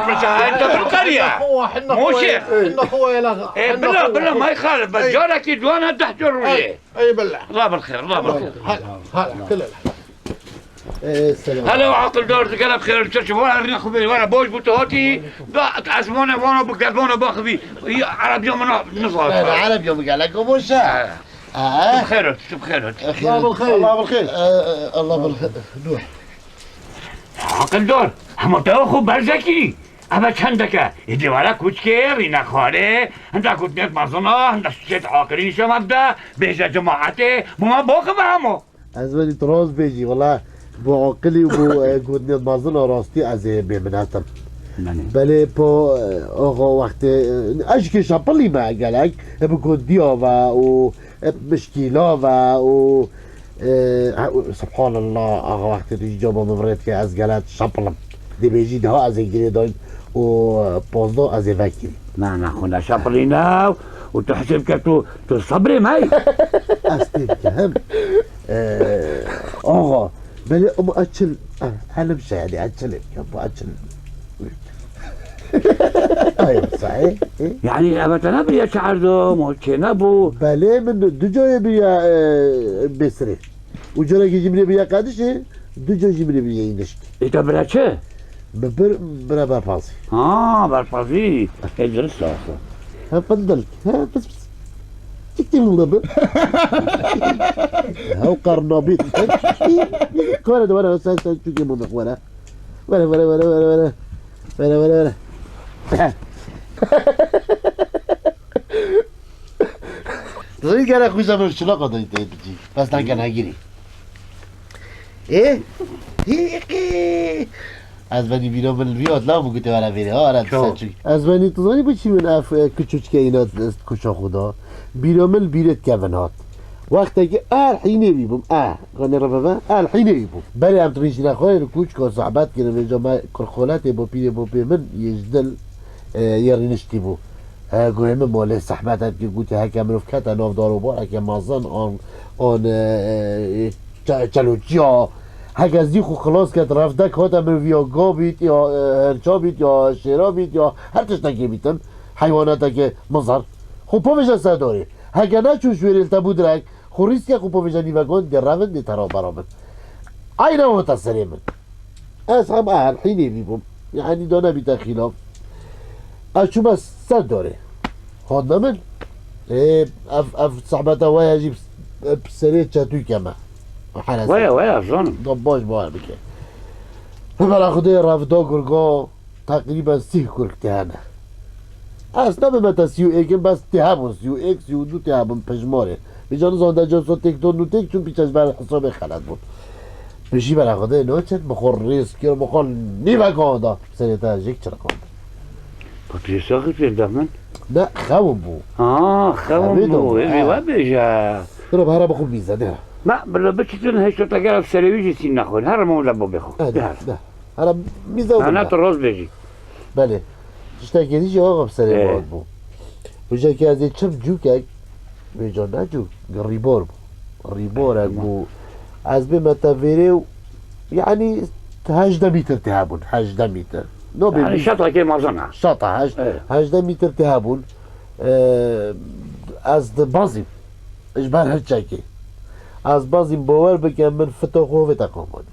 ente bil kariya. Mo şêx. E, bila, bila, ma xal, bes carekî duana deh car rûyê. Ey billah. Allah bil xeyr, Allah bil xeyr. Hala, hala, kul el. Ee, selam. Hele aqil dar digelek xêr, çi, çi, were rîna xwe bê, were baş bû tu hatî, da esmane vana bi gelvana baxivî. Î Erebiya min nizam. Ee, Erebiya min gelek baş e. Ee. Ee. Xêr ot, tu xêr ot. Xêr. Allah bil xêr. Allah bil xêr. Ee, Allah bil xêr. Dur. Aqil dar, hema te xwe berzekî. Eve çendeke, êdî were kûçkê, rîne xwarê, hinda gotinêt mezin a, hinda şikêt aqilî nîşan me bide, bêje cemaetê, bo me boxive hemo. Ez venî tu rast bêjî, wela bo aqilî û bo, e, gotinêt mezin a rastî ez ê bêminet im. Belê. Belê po, e, axa wextê, e, ez jî kê şapilî me gelek, e, bi gotiya ve û, e, mişkîla ve û, e, e, subhanallah, axa wextê tu jî caba min virêt ke ez gelek şapilim. Dibêjî daha ez ê girê dayim û, e, pazdeh ez ê vekirî. Na, na, xwe neşapilîne û tu hesê bike tu, tu sebrê me. Ez pê dikim. E, axa, belê ama ez çil, e, helim şayedî, ez çilê bikim, bu ez çil. Ay, sahî, e? Yani eve te nebiriye çi erdo, mo çê nebû? Belê min du carê biriye, e, bêsirê. Û carekî jî min ê biriye qedişê, du car jî min ê biriye înişt. Ê te bire çi? Min bir, bire berpazî. Ha, berpazî. Ê dirist e. Ha, findilk. Ha, pis pis. Tik tik oldu bu. Ha, o karnabit. Were de were, sen, sen çünkü bunu were. Were, were, were, were, were. Were, were, were. Dizî gere xwîza min çilaka dayî te bicî. Bes dan gene girî. Ê? Hî, hî. Ez venî bîra min li vî hat la min gotê were vêrê. Ha, ara Çaw. Dise çûk. Ez venî tu zanî bo çi min ev, e, kiçûçke îna, e, kuça xwe da. Bîra min li bîrê dikevin hat. Wextekî er hînê wî bûm. E, ganê re veve. Er hînê wî bûm. Berê em tu rîşîne xwe li kûçka sohbet kirin. Vêca me kurxoletê bo pîrê bo pê min yê ji dil, e, yê rîniştî bû. E, goyê min molê sehbet et ki gotî heke mirov kete nav dar û bareke mezin an, an, e, e, çe-, çelûçiya. Heke zî xwe xilas ket, revdek hate miroviya ga bît ya, e, herça bît ya şêra bît ya her tiştekê bîtin, heywanateke mizar. Xwe pavêje ser dorê. Heke neçû ji wêrê li te bû direk, xwe rîske xwe pavêje nîvekan dê revin dê te ra berabin. Eyne hate serê min. Ez hem er hînê vî bûm. Yanî da nebîte xîlaf. Ez çûme ser dorê. Hatine min. Ê, ev, ev sehbeta we ya jî bi serê çetû keme. Waya, waya, zanim. Da baş bawer bike. Hevera Xwedê revda gurga teqrîben sîh gurg tê hene. Ez nebime te sî û êk in, bes tê hebûn, sî û êk, sî û du tê hebûn pejmarê. Vêca nizan deca so têk don û têk çûn pîçe ji ber hesabê xelet bûn. Min jî bera Xwedê naçin, min xwe rêz kir, min xwe nîveka da. Serê te jêk çiriqand. Patrîsa xwe pê de min? Ne, xewim bû. Ha, xewim Xewê bû. Ê, ha. We bêje. Dur, hera bi xwe mîze, de. Me, bila biçitin heşta te gera serê wî jî sîn nexwin. Her mewla bo bêxwe. Hadi, de. Hera mîze. Ana tu roz bêjî. Belê. Tiştekê dî jî axa bi serê Ê. Wan bû. Wêjekê ez ê çim cûkek, wêca ne cûk, rîbor bû. Rîborek bû. Ez bême te vêrê û, yanî, hejdeh mîtir tê hebûn, hejdeh mîtir. No bê Yani bîst. Şatakê mezin e. Şata, hej-, Ê. Hejdeh mîtir tê hebûn. Ee, ez dibezîm. Ji ber hirçekê. Ez dibezîm, bawer bike min fita xwe vê te qomodî.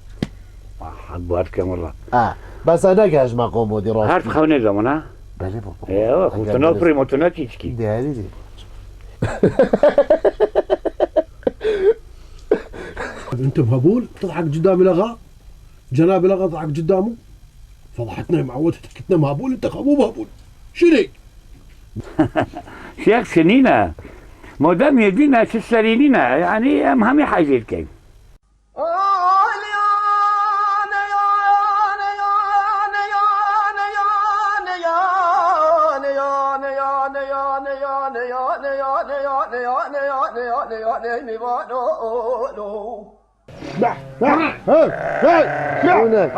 Ah, bawer dikim wela. Ha, bes e neke ji me qomodî rast. Her xewnê zaman ha? Belê baba. Ewa, xutuna primo tuna çiçki. Değerli değil. انتم هبول تضحك قدام الاغا، جناب الاغا تضحك قدامه. فضحتنا معوتك، كتنا مهبول، انت خبوب هبول. شنو؟ Şêx sinîne. Modem yedîne, çi serînîne. Yani em hemî heyzê dikeyn.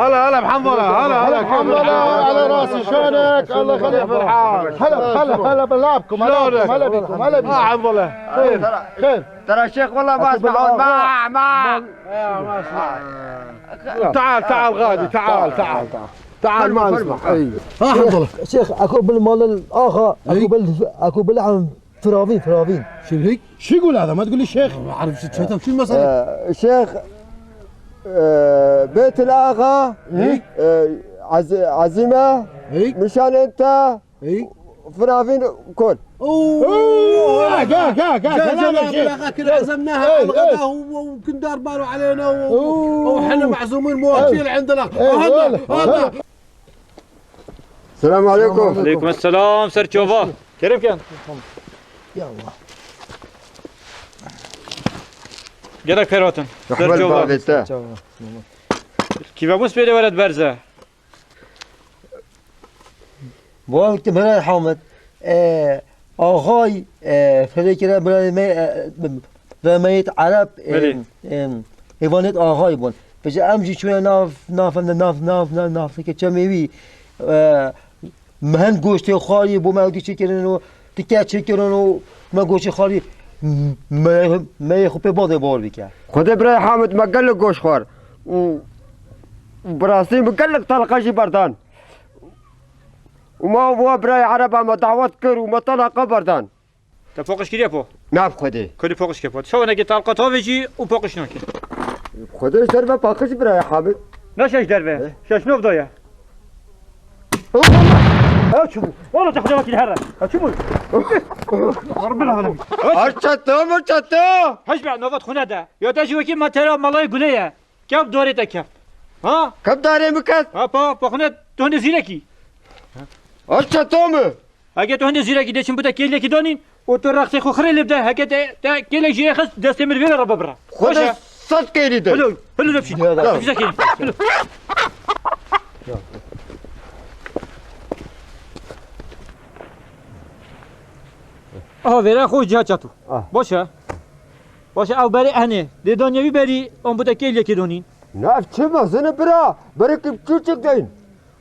هلا، هلا بحنظلة، هلا، هلا، كيف الحال؟ على راسي، شلونك؟ الله يخليك. كيف الحال؟ هلا، هلا، هلا، بلعبكم، هلا بكم، هلا بكم، هلا بكم. آه، حنظلة. خير، خير. ترى الشيخ والله ما اسمع، ما، ما. تعال، تعال غادي، تعال، تعال. تعال، ما نسمع. ها، حنظلة. شيخ، اكو بالمال الاخر، اكو بال-، اكو بالعم. فراوين، فراوين. شنو هيك؟ شو يقول هذا؟ ما تقول لي شيخ. ما أعرف شو تشتم، شو المسألة؟ آه، شيخ، آه، بيت الآغا، إيه؟ آه، عز-، عزيمة، إيه؟ مشان أنت، إيه؟ فراوين كل. أوه، قا، قا، قا، قا، جا، كلام جا، يا شيخ. بالآغا كل عزمناها إيه، على الغداء إيه. و-، وكندار بارو علينا و-، أوه. وحنا معزومين مواكيل إيه. عندنا. إيه، هذا، والله. هذا. Selam aleyküm. Aleyküm selam, ser çava. Kerem ken. Ya Allah. Gerek keratin. Rahmet babete. Kîve bûs pêlê weret berze. Vay ki Miray Hamid, e, axay, e, fedekire Miray me, e, Remeyet Arap, e, Belê. E, hêvanêt axay bûn. Pêşe em jî çûye nav, nav, nav, nav, nav, nav, nav, ke çemê wî, e, me hin goştê xwarî bo me ew dî çêkirin û tike çêkirin û me goştê xwarî, me, me yê xwe pê badê bor bike. Xwedê Miray Hamid me gelek goşt xwar. Û, û bi rastî min gelek talaqa jî berdan. Û ma wa birayê Ereba me dawet kir û me talaqa berdan. Te poqiş kiriye po? Nav Xwedê. Kudî poqiş ke po? Şewenekê talaqa tavê jî û poqiş nake. Xwedê ser ve paqij birayê Hamid. Ne şeş derve? Eh? Şeş nov daye. Ew çi bû? Wala te Xwedê wekîl here. Ew çi bû? Rabbil alemin. Aç çato mu çato? Hiç be, novat xune de. Ya te jî wekî me tera malay gule ye. Kep darê te kep. Ha? Kep darê mi kep? Ha, pa, pa xune tu hindê zîrekî. Aç çato mu? Heke tu hindê zîrekî dê çim bû te kêlekî danîn û tu rexsê xwe xirê lê bide. Heke te, te kêlek jî xist destê min vê re bibire. Xwedê sed kêlî de. Hilo, hilo de pişî. Ya da. Pişî kêlî. Hilo. Aha, vêra xwe ciha çato. Ah. Baş e. Baş e, ew berê henê. Dê danya wî berî, an bû te kêlekî danîn. Ne, ev çi mezin e bira? Berê kim çûçik deyin.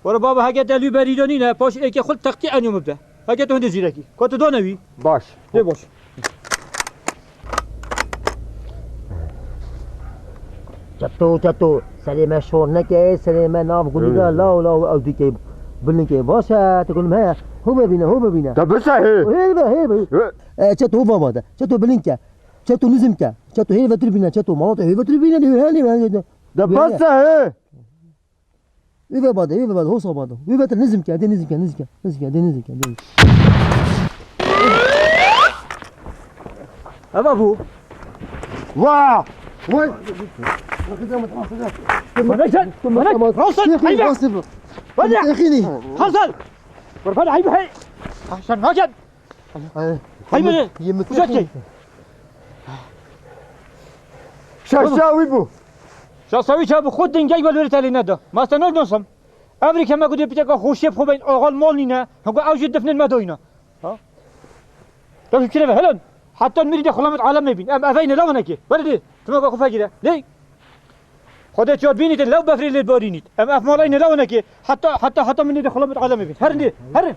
Were baba, heke te lû berî de nîne, paş êkê xwe teqtî enyo min bide. Heke tu hindê zîrekî. Ka tu dane wî? Baş. Lê baş. Çeto, çeto, serê me şor neke, serê me nav gulî de, law, law, ew dike, bilinkê baş e, te gulim he, ho bibîne, ho bibîne. Te bise he. Hê be, hê be. He. E, çeto, ho baba de, çeto bilinkê, çeto nizimkê, çeto hê vetir bîne, çeto mala te hê vetir bîne, hê, hê, hê, hê. De bise he. Wî ve bade, wî ve bade, hosa bade. Wî ve te nizim ke, de nizim ke, nizim ke, nizim ke, de nizim ke, de nizim ke. Eva bû. Wa! Vay! Bana gel, bana gel. Rawson, haydi. Bana. Yekini. Hasan. Kurban, haydi, hey. Hasan, ne gel? Ay, Hay yemek, bile. Yemek Uzak yemek. Gel. Şaşa wî bû. Şaşa wî çabu xwe dingey welwêrê telê neda. Masta ne dosom. Evrî keme ku dê piteka xweşiyê xwe beyn oxal mol nîne. Hego ew jî difnên me doyne. Ha? Tabii kireve, helal. Hatta mirî de xulamet alem nebin. Em eveyne lawanekê. Böyle de. Tuma ku fekire. Lê. Xwedê çar bînîtin, lew befrê lê barînît. Em ev malay ne lawanekê. Heta, heta, heta min nêde xulamit alemê bîn. Herin dê, herin.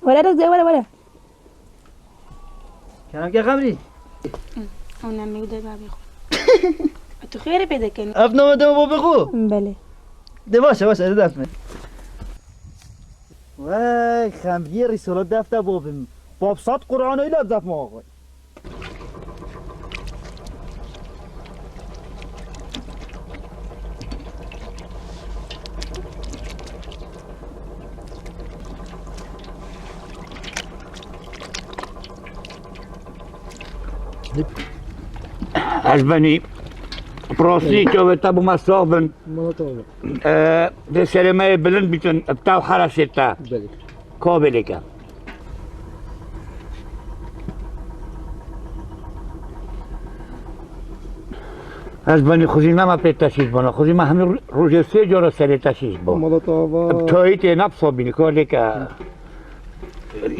Were rêz, were, were. Kerem ke xemrî. Ew ne mewde babê xwe. Tu xêrê pê dikenî? Ev name dema babê xwe? Belê. De baş e, baş e, def me. Wey, xemriyê rîsola def de babim. Bab sat Qur'an öyle def me xwe. Ez benî, prostî çavê te bû me sax bin. Mala te bû. Ee, dê serê me yê bilind bîtin, bi te û heraşê te. Belê. Kabelê ke. Ez benî xuzî nema pê teşîş bana. Xuzî me hemî ro-, rojê sê cara serê teşîş bo. Mala te ava. Tayî tê ne pisa bînî, ka lê ke.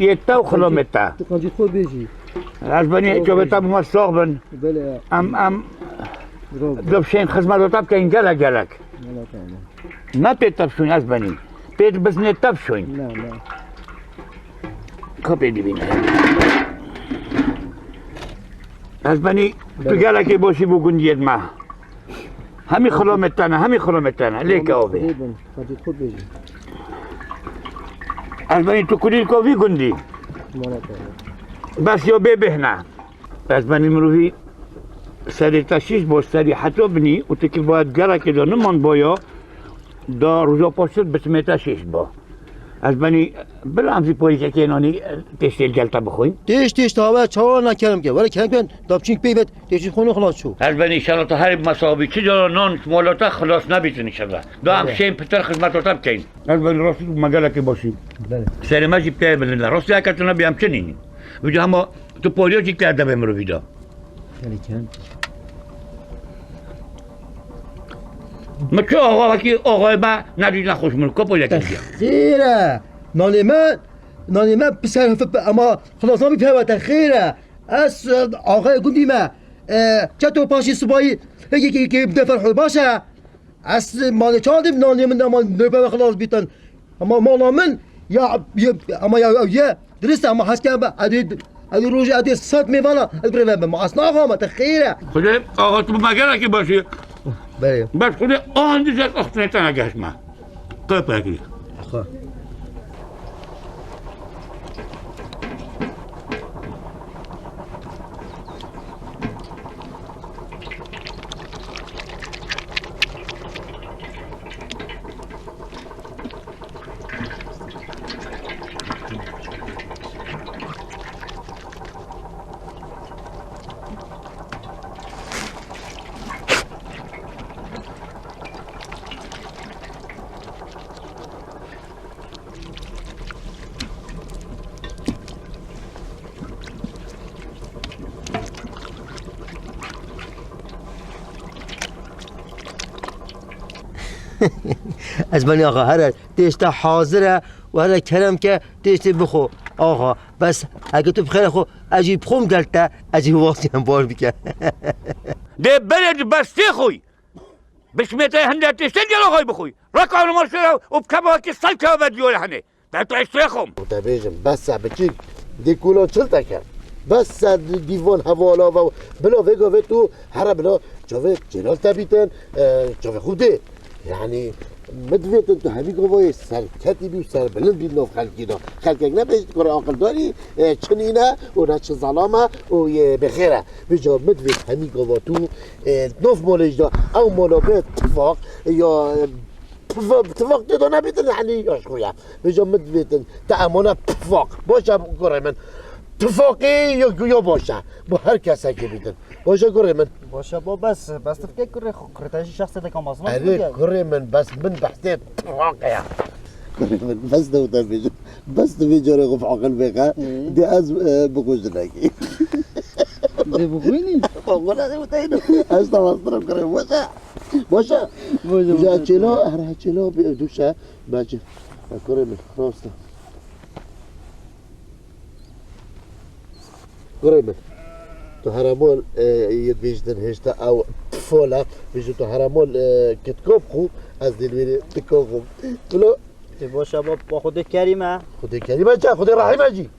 Yê te û xilomê te. Tu qancî xwe bêjî. Ez benî çavê te bû me sax bin. Belê. Em, em, Bravo. Dibşên xizmeta te bikeyin gelek gelek. Mala te ava. Ne pê tepşûn ez benî. Pê biznê tepşûn. Ne, ne. Kapê dibîne. Ez benî tu gelekî boşî bû gundiyê me. Hemî xilomê te ne, hemî xilomê te ne. Lê ke avê. Xwedê bin, xwedê xwe bêjin. Ez benî tu kulîlko vî gundî. Mala te. Bes yo bê bêhne. Ez benî mirovî serê te şîş bo, serî heta binî û tu ki bayet gerekê de niman boya, da roja paştir bitimê te şîş bo. Ez benî, bila em zî porîkekê nanî, e, têştê li gel te bixwin. Têş, têş, tawe, çawa nakerim ke. Were kerem ke, dapçîn pey vet, têştê xwe xelas çû. Ez benî, inşallah tu herî mesabî, çi cara nan ji mala te xilas nebîtin inşallah. Da em Evet. şên pitir xizmeta te bikeyn. Ez benî, rastî tu me gelekî başî. Belê. Serê me jî bi te bilind e. Rastî heke tu nebî em çi nînî. Vîca hema tu porîya jî te devê mirovî da. Gelî kem. Min çi axa wekî axayê me nedît nexweş min, kopo yekê diya. Xêr e. Nanê me, nanê me piser hifif be, ama xilas nabî peve te xêr e. Ez, e, axayê gundî me, e, çeto paşî sibayî, hekî kê, kê bide ferhol baş e. Ez malê çandî nanê min, ama nêpeve xilas bîtin. Ama mala min ya, ya, ama ya, ya, ye. Dirist e, ama hes ke be, edê, edê rojê edê sed mêvana, edê bireve be. Ma ez naxama, te xêr e. Xwedê axa tu bi me gelekî baş î. Belê. Bes Xwedê ahan dî zek axtinê te negeşt me. Qepekî. Xwe. Ez benî axa, here têşte hazir e û here kerem ke têştê bixwe. Axa, bes heke tu bi xêra xwe, ez jî bixwim gel te, ez jî wastî em baş bike. Dê berê di bestê xwe. Bişmê te hinde tiştê gelo xwe bixwî. Reka li mal şêre û bi kebakî sel keve diyore hene. Te tu eştê xwe. Û te bêjim, bes e biçîk, dê kula çil te kir. Bes e di-, dîvan hevala ve bila vê gavê tu here bila çavê Celal te bîtin, e, çavê xwe dê. Yani, min divêtin tu hemî gavayê serketî bî û serbilind bî nav xelkî de. Xelkek nebêjit kurê aqildarî, e, çi nîne û ne çi zelame û yê bêxêr e. Vêca min divêt hemî gava tu, e, nav malê jî de ew mala bê tifaq ya, e, tifaq, tifaq tê de nebîtin, yani, ya ji xwe ye. Vêca min divêtin te emana tifaq. Baş e kurê min. Tifaqê ya, ya baş e. Bo her kesekê bîtin. Baş e kurê min. Baş e, bo bes, bes tifkê kurê xwe, kurê te jî şexsê de kamazma Erê, kurê min, bes min behsê tifaqê ye. Kurê min, bes de te bêjim. Bes tu vê carê xwe bi aqil bêxe, Hı. dê ez, e, bixwe jinekê. Dê bixwînî? Xwe ne dê bixwînî. Ez te wastirim kurê, baş e. Baş e. Baş e, Ji baş e. Çêla, her çêla bi duşe, bacı. Kurê min, rast e. Kurê min. Tu heremol, e, yê dibêjtin hêşta ew tifol e. Bêjin tu heremol, e, kitkop xu, ez dê li wêrê tikop xu. Bilo. Tê baş e bab, ba Xwedê kerîm e. Xwedê kerîm e çi? Xwedê rehîm e jî.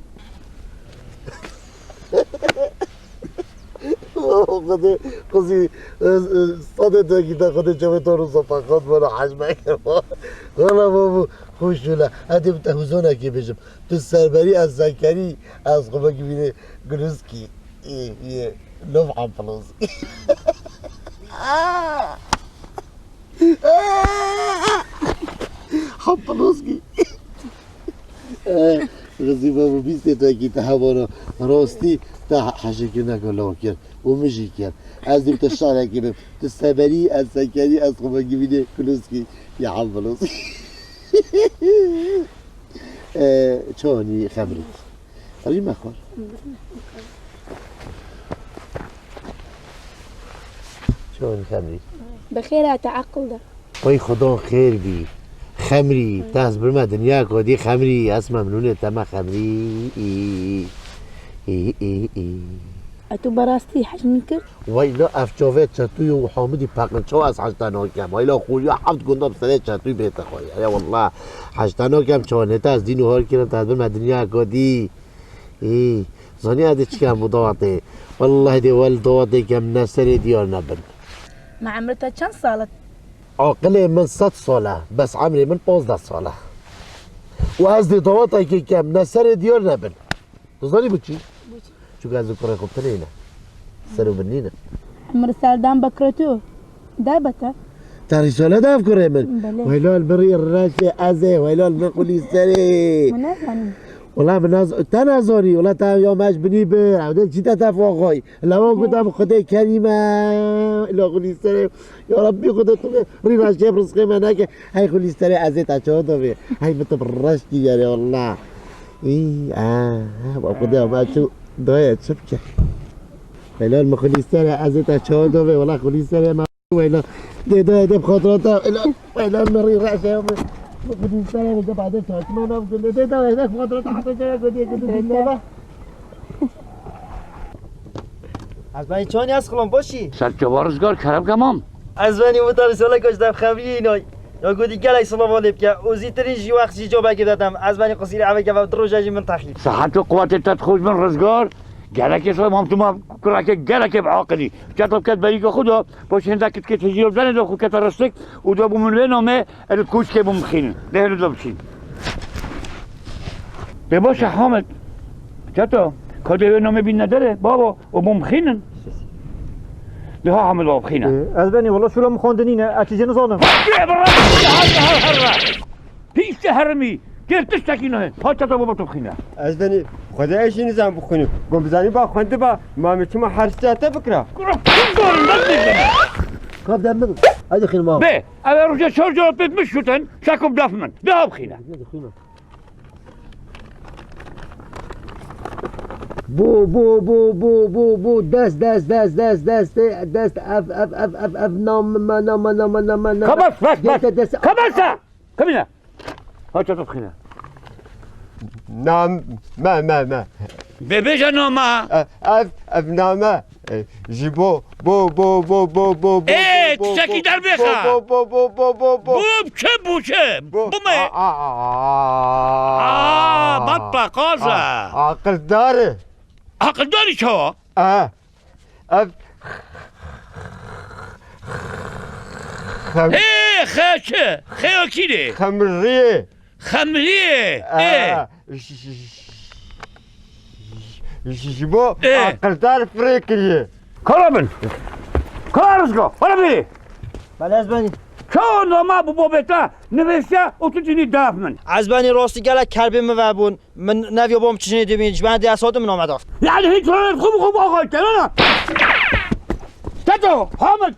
Xwedê qizî, e, e, sadê te gîte Xwedê çavê to rû sopa xwed bana hej me kir. Wala babu, xweş jûle. Edê bi te hûzonekê bêjim. Tu serberî ez zekerî, ez xwe vekî vînê gulûskî. Ê, ê, lov hempilozkî. Hempilozkî. Ê, Xizî babo bîstê tu ekî te hebana. Rastî te heşekirina ku lov kir. Û min jî kir. Ez dîm te şarekî bim. Tu seberî, ez sekerî, ez xwe vekî vînê gulûskî. Ya hempilozkî. Ee, çawanî Xemrî? Rî me xwar. Çawanî Xemrî? Bi xêr hate eqil de. Oy Xudan xêr bî. Xemrî, te ez birme dinya ku dî Xemrî, ez memnûnê te me Xemrî. Î, î, î, î, î. E tu berastî hej min kir? Weyla ev çavê çetûyê û Hamidî Peqinçaw ez hej te nakem. Weyla xûriya heft gunda bi serê çetûyî bête xwe. Ya wallah hej te nakem çawanê te ez dîn û har kirim te ez bime dinya ku dî. Î, zanî ez dê çi kem bo dawetê. Wallahî dê wel dawetê kem ne serê diyar nebin. Ma emrê te çend sal e? Aqilê min sed sal e, bes emrê min pazdeh sal e. Û ez dê dawetekê kem ne serê diyar nebin. Tu zanî bo çi? Bo çi? Çunke ez û kurê xwe tinê ne. Ser û bin nîne. Emir serdan bekre tu. Derbete. Te rîsale daf kurê min. Belê. Weylal birî reşê ez ê, weylal min xulî serê. Min nezanî. Wela min naz-, te nezanî, wela te ya me ji binî bir, ew de çî te tef axay. Lewa gotam Xwedê kerîm e, ila xulî serê. Ya Rabbî Xwedê tu rî reşê bi rizqê me neke. Hey xulî serê ez ê te çawa dovê. Hey min tu bi reş dîyerê wela. Î, a, a, Xwedê me çû dayê çi bike. Weylal min xulî serê ez ê te çawa dovê, wela xulî serê me. Weyla. Dê, dê, dê, bi xatirata. Weyla, weyla, min rî reşe, min, min xwedî serê, min de bade çarşma nav gule. Dê, dê, weyla, bi xatirata, hata jara gule, gule, gule, gule. Ez benî çawa nî ez xilam başî? Serçe wa Rizgar kerem kemam. Ez benî wita rîsale kaç dev xevî nay. Ya gotî gelek silav lê bike. Û zîtirî jî wext jî cobekê detem. Ez benî qisîrê eve keve, di roja jî min texî. Sihet û quwetê te xweş bin Rizgar. Gelekê silav mam tu ma kurekê gelekê bi aqilî. Çato ket berîka xwe da. Paşê hindek kitkê tijî û denê de xwe kete ristik û de bû min vê namê, ez li koçkê bûm bixînin. Dê hêrî de bişîn. Dê baş e Hamid. Çato, ka dê wê namê bînine derê, babo, û bûm bixînin. Dê ha Hamid babo bixîne. Ee, ez benî, wela şûla min xwendinî ne, ez çi jê nizanim. Piştî herimî, têr tiştekî nayê. Paça te baba tu bixîne. Ez benî Xwedê ez jî nizam bixwînim. Gom bizanî ba xwendiba, ma min çima her ştê te bikira? Kuro, kim zorunda dikene? Kav dem min. Hadi xînim aw. Bê, ev roja çar cara pê min şûtin, şekum def min. De ha bixîne. Bo, bo, bo, bo, bo, bo, dest, dest, dest, dest, dest, dest, ev, ev, ev, ev, ev, nam, ma, nama, nama, nama, nama. Kabas, bas, bas. Dest, dest. Kabas ha! Kabine. Ha, çato bixîne. Nam-, me, me, me. Bê bêje nama. E, ev, ev name. E, ji bo, bo, bo, bo, bo, bo, bo, Ê, bo, bo, tiştekî bo, derbêxe. Bo, bo, bo, bo, bo, bo, bo. Bû çi, bû çi? Bo, Bû me. A, a, a, a. Aa, batla, qaza. A, aqildar e. Aqildarî çawa? E. Ev xem- Ê, xe çi? Xeyo kî dê? Xemriyê. Xemriyê. Ê. Ê. Ji, ji, ji, ji bo Ê. Aqildar firê kiriye. Kala bin. Kala Rizgo. Wala bê. Belê ez benî. Çawa nama bi bobê te nivêşte û tu cinî def min? Ez benî rastî gelek kerbê min vebûn. Min neviya bom çişinê dibîn, ji ben dê ez hatim min ameda. Yani hiç öyle xum xum axay kenana. Teto, Hamid,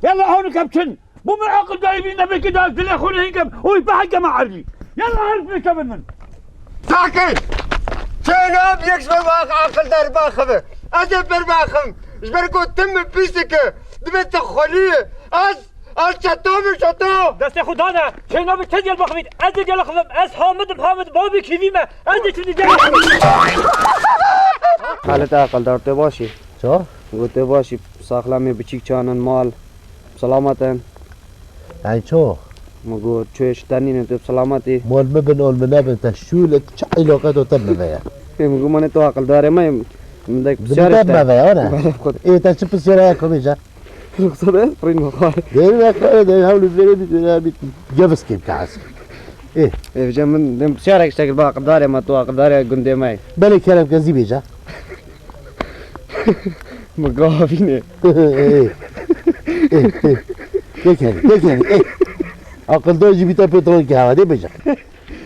yalla hawnu kepçin. Bu min aqil dayı bin nebeki da zile xunu hinkem, oy be hake ma ardi. Yalla herif ne kebin min. Sakin! Çênab yek ji me aqil der baxıve. Ez ê berbaxim. Ji ber ku tim min pîsike. Dibe te xweliye. Ez Ez çeto min çeto. Destê xwe dane. Çêna min te gel bixivît. Ez ê gel xivim. Ez Hamid im, Hamid babê kîvî me. Ez ê çi diyeceğim? Halet aqildar, te başî? Ço? Got te başî, saxlemê biçîk çanin mal. Selamet in. Yani ço? Min got, ço şitenîne, tu selametî. Mol mi bin, ol mi nebin, te şûl, çi îloqet o te mi ve ya? Min got, mane tu aqildarê me, min dek Bi pisyar te işte. Me ve ya, ne? Ê, te çi pisyara ya komîca? Ruxsat e, pirîn me xwar. Dêrî me xwar, dêrî hewlî verê bî, verê bî. Gevis kêm ke ez. Ê. Ê, vêca min dem pisyarek ştekir ba aqildarê me, tu aqildarê gundê me. Belê kerem ke zî bêca. Min gavîne. Ê. Ê, ê. Yekeri, yekeri, ê. Aqildar jî bîte petrol ke hava, dê bêca.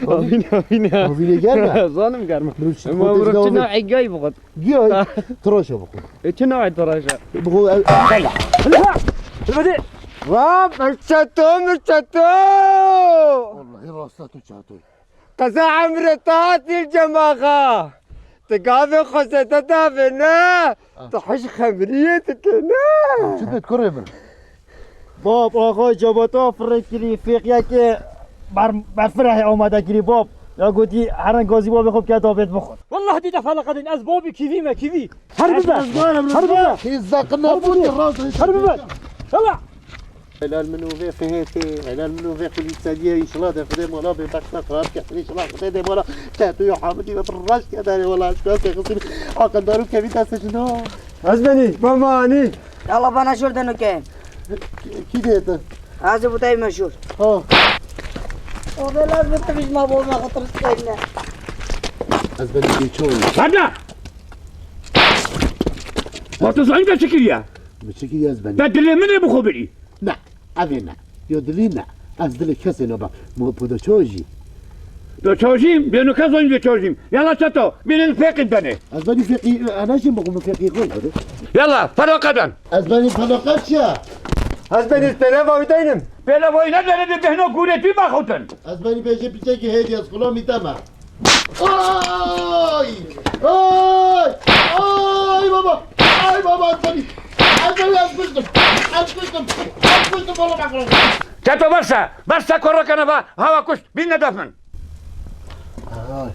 Avîne, avîne. Avîne germe. Zanim germe. Min çi Ema xwe vuruk tezgah çi avî. New'ê gay bixwit. Giya, tıraşa bixwe. E, çi new'ê tıraşa? Bixwe, e, qala. Hadi. Ram, çato, çato. Vallahi rasta tu çato. Qeza emre tatil cemaxa. Ti gavê xwe zêde davê ne. Ah. Tu hej xemriyê dike ne. Çi bit kurê min? Bab, axay cabata firê kirî, fêqiyekê ber-, berfirehê amade kirî, bab. Ya gotî, herin gazî babê xwe bike davêt bixwin. Wallah dî te feleqedin, ez babî kîvî me, kîvî. Her bibe. Her bibe. Hêza qina bûnî, raz Her bibe. Yalla. Helal min û vê fihêtê, helal min û vê xulî sediyê, înşallah de Xwedê mala bê bexta xirab ke, înşallah Xwedê dê mala te tu yo Hamidî ve bir raş ke derê wala, ez kase xisî aqildarû kevî destê jino. Ez benî, baba anî. Yalla bana şur de nuke. Kî dê te? Ez bu tay meşhur. Ha. O bela bu tabij ma bol ma xatir seyne. Ez benî geço. Hadi. Batı zayıf da çekil ya. Mi çekil ya ez benî. Da dilê min ê bi xwe birî. Ne, evê ne. Yo dilî ne. Ez dilê kesê nabem. Mo podo çojî. Do çojîm, bêno kes oyun do çojîm. Yala çeto, bînin feqî benê. Ez benî feqî, e, anaşim bu feqî koy. Yala, felaket ben. Ez benî felaket çiya? Ez benî pêleva wî deynim. Pêleva wî ne dene de behno gûrê tî baxutin. Ez benî bêje piçekî hêdî ez xulamî dema. Ay! Ay! Ay baba! Ay baba, ez benî! Ez benî, ez kuştim! Ez kuştim! Ez kuştim, baba, bak! Çeto berse! Berse korokene va! Hawa kuşt! Bin ne defin! Ay!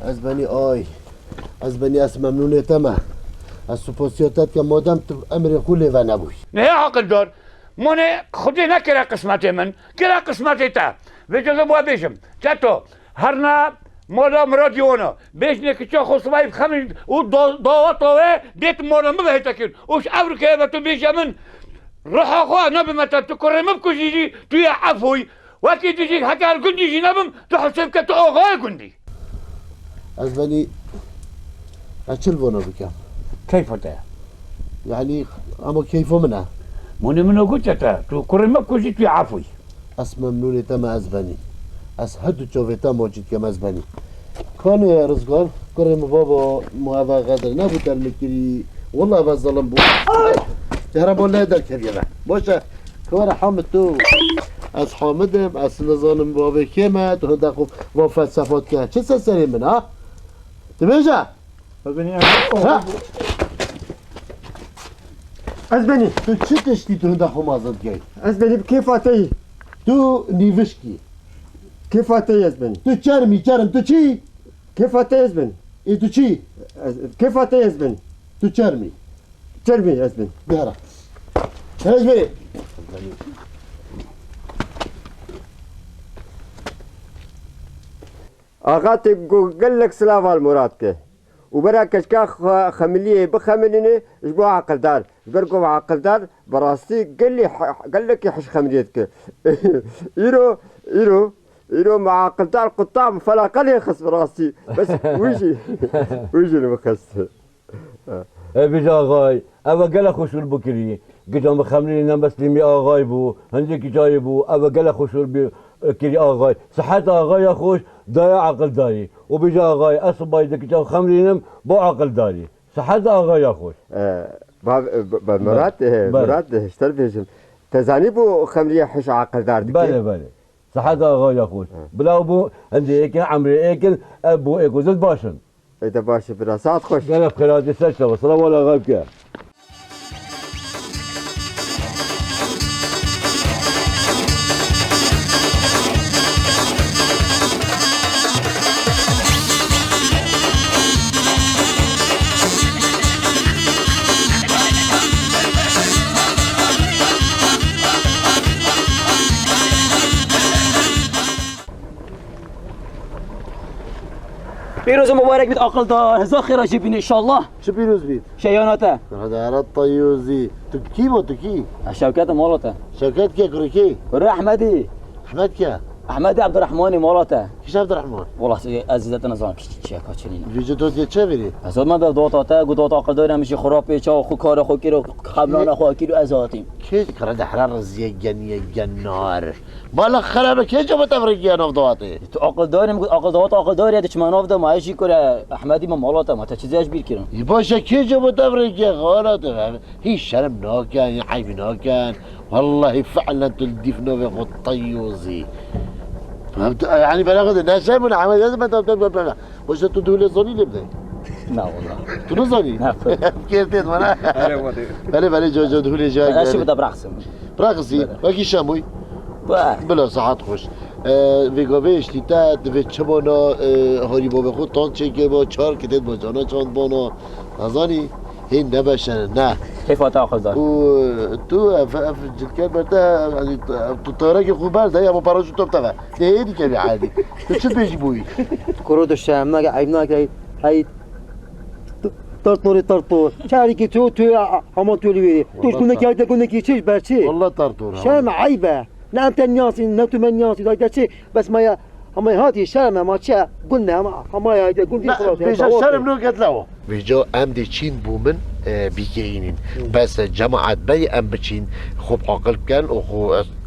Ez benî, ay! Ez benî, ez memnûnê te me. Ez supasiya te dikim, madem tu emrê xwe lê venebûyî. Ne aqildar! Monê Xwedê nekire qismetê min, kire qismetê te. Vê cezê bo bêjim. Çeto, herna mola Miradî wana. Bêjnê kiça xwe sibay bixemîn û da-, daweta wê dêt mola min bihête kir. Û ji evrikê ve tu bêje min, ruha xwe nebime te, tu kurê min bikujî jî, tu yê efûyî. Wekî tu jî heke li gundî jî nebim, tu hesê bike tu axayê gundî. Ez benî, ez çi li vana bikim? Keyfa te ye. Yanî, ama keyfa min e. Monê min o got te, tu kurê me bikujî, tu yê efûyî. Ez memnûnê te me ez benî. Ez her du çavê te maçî dikim ez benî. Kanê Rizgar, kurê min baba, ma eva xedir nebû te li min kirî. Wela eva zalim bû. Ay! Yara bo lê derkeviye be. Boş e. Kara Hamid tu. Ez Hamid im, ez nizanim bavê kêm e, tu hinde xwe va felsefa dike. Çi ser serê min ha? Tu bêje. Ez benî Ha! Ez benî. Tu çi tiştî tu hinde xwe mazin dikey? Ez benî bi kêfa te yî. Tu nîvişkî. Kêfa te yî ez benî. Tu çermî, çerm, tu çi? Kêfa te yî ez benî. Ê tu çi? Ez, kêfa te yî ez benî. Tu çermî. Çermî ez benî. Bihara. Hej bê. Axa te gu-, gelek silav al Murat ke. Û bera keçika xe-, xemiliyê bixemilîne ji bo aqildar. Ji ber ku aqildar bi rastî gelî he-, gelekî hiş xemiliyê dike. Îro, îro, îro me aqildar quta bi felaqelê xist bi rastî. Bes wî jî, wî jî li min xist. Ê vîja axay, ev e gelek xweşûr bikirî. Gica min xemlî ne Meslîmî axay bû, hindekî cayê bû, ev e gelek xweşûr bî, kirî axay. Sihet axaya xweş, daya aqildarî. Û vîja axay, ez sibayî di gica xemlînim, bo aqildarî. Sihet axaya xweş. E, ba, ba, ba, Murat, e, Belê. Murat, e, ji te bêjim. Te zanî bû xemliyê hiş aqildar dike? Belê, belê. Sihet axaya xweş. Hı. Bila bû, hindê êkin, emrê êkin, ev bû êko zil baş in. Ê de baş e bira. Saet xweş. Gelek xêr hatî ser çava. Silav wala axay bike. Pîroz û mubarek bît aqildar, hezar xêra jê bîne înşallah. Çi pîroz bît? Şeyana te. Hede here teyozî. Tu kî bo, tu kî? Ez Şewket im, mala te. Şewket kê, kurê kê? Kurê Ehmedî. Ehmed kê? Ehmedî Ebdirehmanî, mala te. Kî ji Ebdirehman? Wela ez zî te nizanim kî çi ye, ka çi nîne. Vî ji dotê çevirî? Ez ot me de dota te, got dota aqildarî em jî xwe rapê çawa xwe kara xwe kir û xemlana xwe kir û ez hatîm. Kê ji kara de here riziyê geniye genar. Bala xerebe kê cebe te virêkiya nav dawatê? Tu aqildarî min got, aqil dawat aqildarî ye, diçime nav de ma ez jî kure Ehmedî me mala te, ma te çi zî ez bîr kirim. Yî baş e, kê cebe te virêkiya xala te? Hîn şerm naken, hîn eyb naken. Wallahî fi'len tu li dîf navê xwe teyozî. Yanî bela xwe de ne şerm ne Ehmedî ez me te. Baş e, tu dûlê zanî lê bide. Na wala. Tu nizanî? Na. Kêr tê mana. Erê, wate. Belê, belê, co, co, dûlê, co. Ez şi bide biraxsim. Biraxsî, belê. Wekî şemûy. Belê. Bila, saet xweş. E, vê gavê êştî te, divê çi bona, e, harî bavê xwe tan çêkê bo, çar kitêt bo, cana çand bona. Nazanî, hên nebeşene, ne. Keyfa te aqildar. Û tu, ev, ev cilker ber te, yanî, ev tu tarekê xwe ber de, ya bo paraşût top te ve. Tê hê dikevî erdî. Tu çi dibêjî bo wî? Kuro dişe, me ge eyb nake, hey, Tartorê tartor. Çarikî tu, tu ya, hema tu li wê. Tu ji gundekî hayte gundekî çi ji ber çi? Wallah tartor, ha. Şerm e, eyb e. Ne em te niyasîn, ne tu me niyasî, hayte çi? Bes me ya, hema hatî şerm e, ma çi? Gund ne, hema, hema ya hayte gundî. Ne, xulase, pêşa şerm no ket lewo. Vêca em dê çîn bû min, e, bîkeyînîn. Hı. Bes, e, cemaet berî em biçîn, xwe aqil bikin û xwe, e,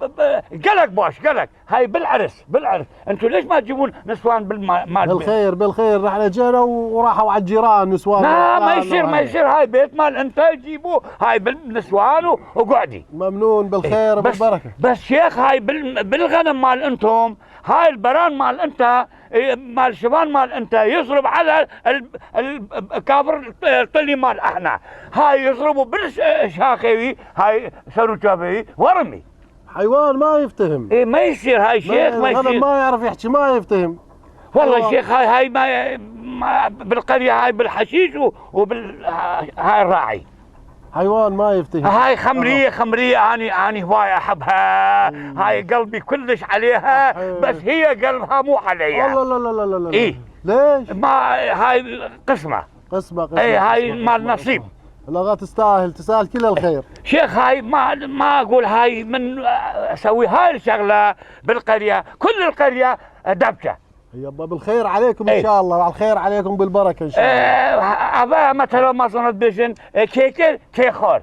ب-، ب-، gelek baş, gelek. Hay bil eris, bil eris. Entu leş ma cibûn niswan bil ma-, mal bil. بالخير، بالخير، رحنا جينا و-، وراحوا على الجيران نسوان. لا، ما يصير، ما يصير. هاي بيت مال انت جيبوه، هاي بالنسوان و-، وقعدي. ممنون، بالخير بس، وبالبركة. بس شيخ، هاي بال-، بالغنم مال انتم، هاي البران مال انت، إيه، مال شبان مال انت يضرب على ال-، ال-، الكافر الطلي مال احنا. هاي يضربوا بالش-، شاخيوي، هاي سروتشافيوي، ورمي. حيوان ما يفتهم. إيه، ما يصير هاي ما، شيخ، ما الغنم يصير. ما يعرف يحكي، ما يفتهم. والله حيوان. شيخ، هاي، هاي ما، ما بالقرية هاي بالحشيش و-، وبال-، هاي الراعي. حيوان ما يفتهم. هاي خمرية، آه. خمرية، أني، أني هواي أحبها. مم. هاي قلبي كلش عليها، آه. بس هي قلبها مو عليا. لا، لا، لا، لا، لا، لا. إيه. ليش؟ ما، هاي قسمة. قسمة، قسمة، إيه، هاي قسمة، مال قسمة، نصيب. قسمة. الأغا تستاهل، تستاهل كل الخير. شيخ، هاي ما، ما أقول هاي من، آه، أسوي هاي الشغلة بالقرية، كل القرية دبكة. يابا، بالخير عليكم إن إيه. شاء الله، وعلى الخير عليكم بالبركة إن شاء الله. إيه، أبا مثلًا ما صنعت بيشن، إيه، كيكل، كيخور.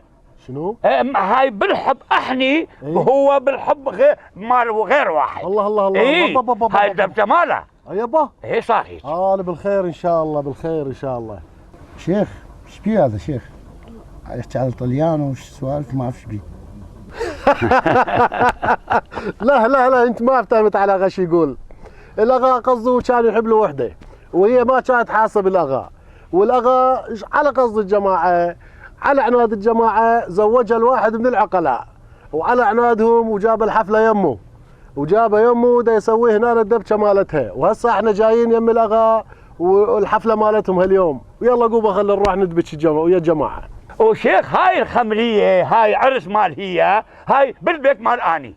شنو؟ إيه، م-، هاي بالحب أحني، إيه. وهو بالحب غير، مال وغير واحد. الله، الله، الله، إيه، الله. بابا، بابا، هاي بابا. الدبكة ماله. يابا. إيه، صحيح. آه، بالخير إن شاء الله، بالخير إن شاء الله. شيخ، ايش بيه هذا شيخ؟ يحكي على الطليان وش سوالف ما اعرف ايش بيه. لا، لا، لا، انت ما فهمت على الاغا شو يقول. الاغا قصده كان يحب له وحده، وهي ما كانت حاسه بالاغا، والاغا على قصد الجماعه، على عناد الجماعه زوجها الواحد من العقلاء، وعلى عنادهم وجاب الحفله يمه. وجابه يمه دا يسوي هنا الدبشه مالتها، وهسه احنا جايين يم الاغا والحفله مالتهم هاليوم، ويلا قوبا خلينا نروح ندبش الجما-، ويا الجماعه. وشيخ، هاي الخمريه، هاي عرس مال هي، هاي بالبيت مال اني.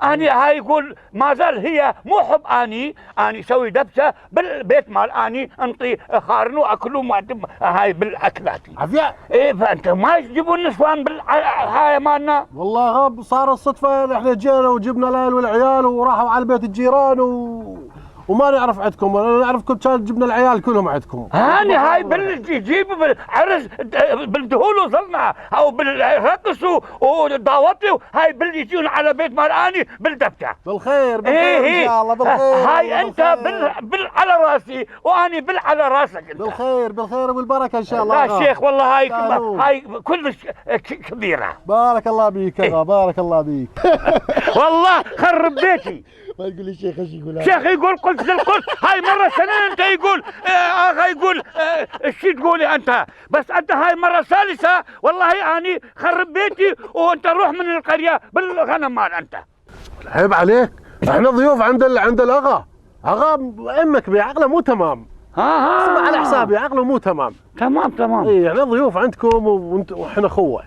اني هاي يقول ما زال هي مو حب اني، اني سوي دبشه بالبيت مال اني، انطي خارن واكل وما دم هاي بالاكلات. عافية. إيه، فأنت ما تجيبوا النسوان بال-، ع-، هاي مالنا؟ والله غاب، صار الصدفة، نحن جينا وجبنا العيال والعيال وراحوا على بيت الجيران و-، وما نعرف عندكم، ولا نعرفكم، كان جبنا العيال كلهم عندكم. هاني هاي بال-، يجيبوا بالعرس، بالدهول وصلنا، أو بالرقص و-، ودعوتي، هاي بال-، يجون على بيت مال أني بالدبكة. بالخير، بالخير إيه، إن إيه. شاء الله، بالخير، هاي أنت بالخير. بال-، بال-، على راسي، وأني بال-، على راسك أنت. بالخير، بالخير وبالبركة إن شاء الله. لا شيخ، والله هاي كب-، هاي كلش ك-، كبيرة. بارك الله بيك يا إيه. أخا، بارك الله بيك. والله خرب بيتي. ما تقول لي شيخ، ايش يقول هذا؟ شيخ يقول قلت للقلت، هاي مرة ثانية أنت يقول، آه، أخا يقول، آه، ايش تقولي أنت؟ بس أنت هاي مرة ثالثة، والله أني خرب بيتي وأنت روح من القرية بالغنم مال أنت. عيب عليك، احنا ضيوف عند ال-، عند الأغا. أغا، أمك بعقله مو تمام. ها، ها. اسمع على حسابي، عقله مو تمام. تمام، تمام. إيه، احنا ضيوف عندكم وانت-، واحنا خوة.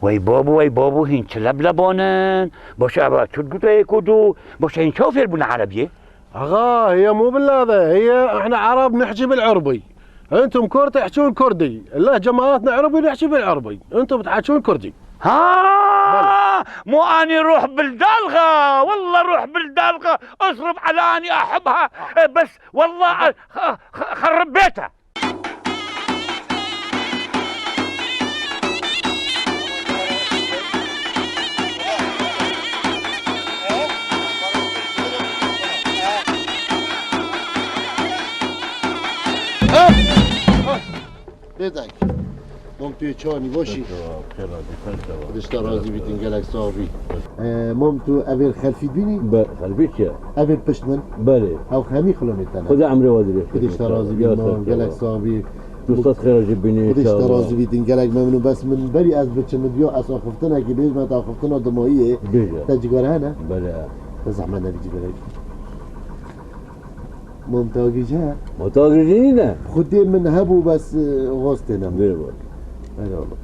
وي بابو، وي بابو، هين تلبلبونن. باش أبا، شو تقول يا كودو؟ باش هين شوفير بن عربية؟ أغا، هي مو بالله، هي احنا عرب نحكي بالعربي. انتم كرد تحجون كردي، اللهجة مالتنا عربي، نحكي بالعربي، انتم بتحجون كردي. ها، بلى. مو اني روح بالدالغة، والله روح بالدالغة، اصرف على اني احبها، إيه، بس والله خ-، خ-، خرب بيتها. Bêdeng. Mom, tu yê çawa nî, baş î? Xêr hatî, xêr çawa. Xwedê ji te razî bîtin, gelek sax bî. Ee, Mom, tu evêr xelfî bînî? Be, xelfî çi ye? Evêr pişt min. Belê. Ew hemî xilomê te ne? Xwedê emrê we dirêj. Xwedê ji te razî bî, Mom, gelek sax bî. Tu sed xêra jî bînî, Xwedê ji te razî bîtin, gelek memnûn. Bes min berî ez biçim, min diyo ez axiftinekî bêj me, te axiftina dimayiyê. Bêje. Te cigare hene? Belê. Te zehmet nebî cigare. Mom, te agirî heye? Ma te agirî nîne? Xwedê min hebû, bes, e, xwest têne. Bêre bak. Eyvallah.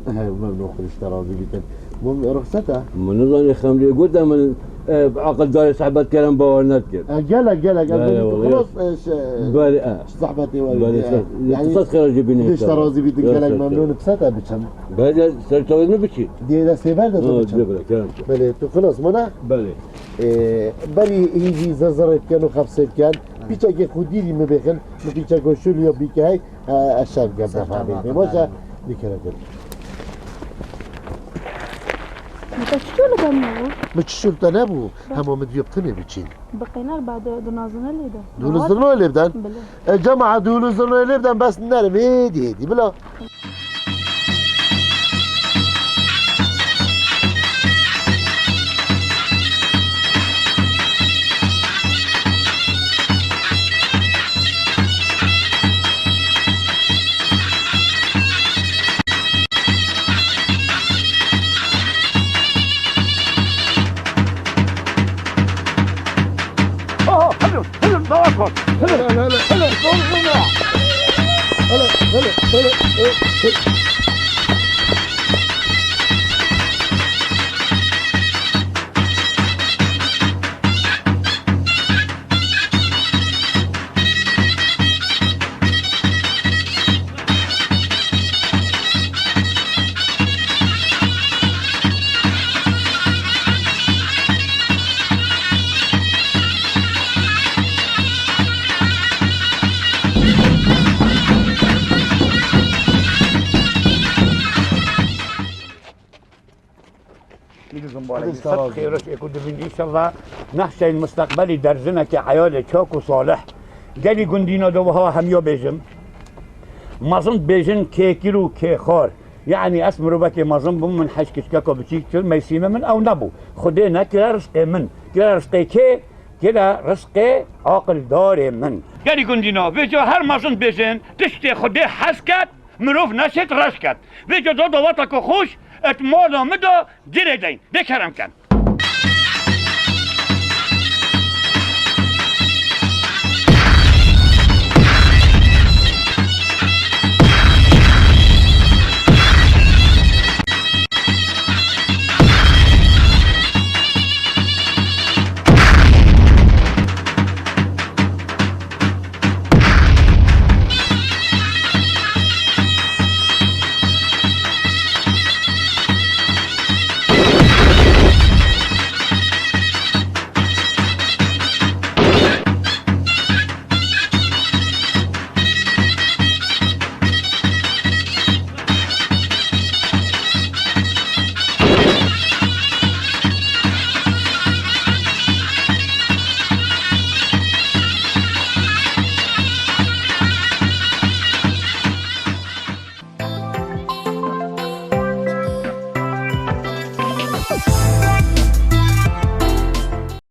He, memnûn, Xwedê ji te razî bîtin. Min ruxset e? Min nizanî, Xemriyê got, e, min, e, aqildarê sohbet kirin, bawer nedikir. E, gelek, gelek, ez Belê, belê, wele, xilas, e, şe-, Belê, e. Sohbetê we Belê, dî, e. ser, Yani, tu sed xêra jî bînî Xwedê ji te inşallah. razî bîtin, Ya, gelek ser, ser. memnûn, bi se te biçim. Belê, ser çavê min biçî. Dê destê ber de tu Ha, biçim. dê bira, kerem ke. Belê, tu xilas mana? Belê. E, berî hîvî zizirê bikin û xefsê bikin. Pîçekê xwe dîrî min bêxin, min pîçek û şûlî ya bîke hey. Ha, ez şer dikim, Ser te çava, xwe dê. Baş e, dikere kir. Te çi çolî bemîne bû? Min çi şûl te nebû? Hema min diyo bi tenê biçîn. Bi qeyner ba di, di nazine lê de. Dû li zirno lê bidan? Bile. E, cemaat dû li zirno lê bidan, bes nerim, hêdî, hêdî, bila. Aha, hadi, hadi, daha kalk. Hadi, hadi, hadi, doğru, doğru. Hadi, hadi, hadi, hadi. Îdî zimbarê. Hadi, sağ ol. Sed xêr û şêr ku dibin, înşallah nehşeyên misteqbelî derzinekê eyalê çak û salih. Gelî gundîna de wiha hemiya bêjim. Mezin dibêjin kêkir û kêxar. Yanî ez mirovekê mezin bûm, min heşt kiçkeka biçîk çir, meysîmê min ew nebû. Xwedê nekire rizqê min. Kire rizqê kê? Kire rizqê aqildarê min. Gelî gundîna, vêca her mezin dibêjin, tiştê Xwedê hez ket, mirov neşêt reş ket. Vêca da daweteke xweş, et mala min de girê deyn. Bê kerem ken.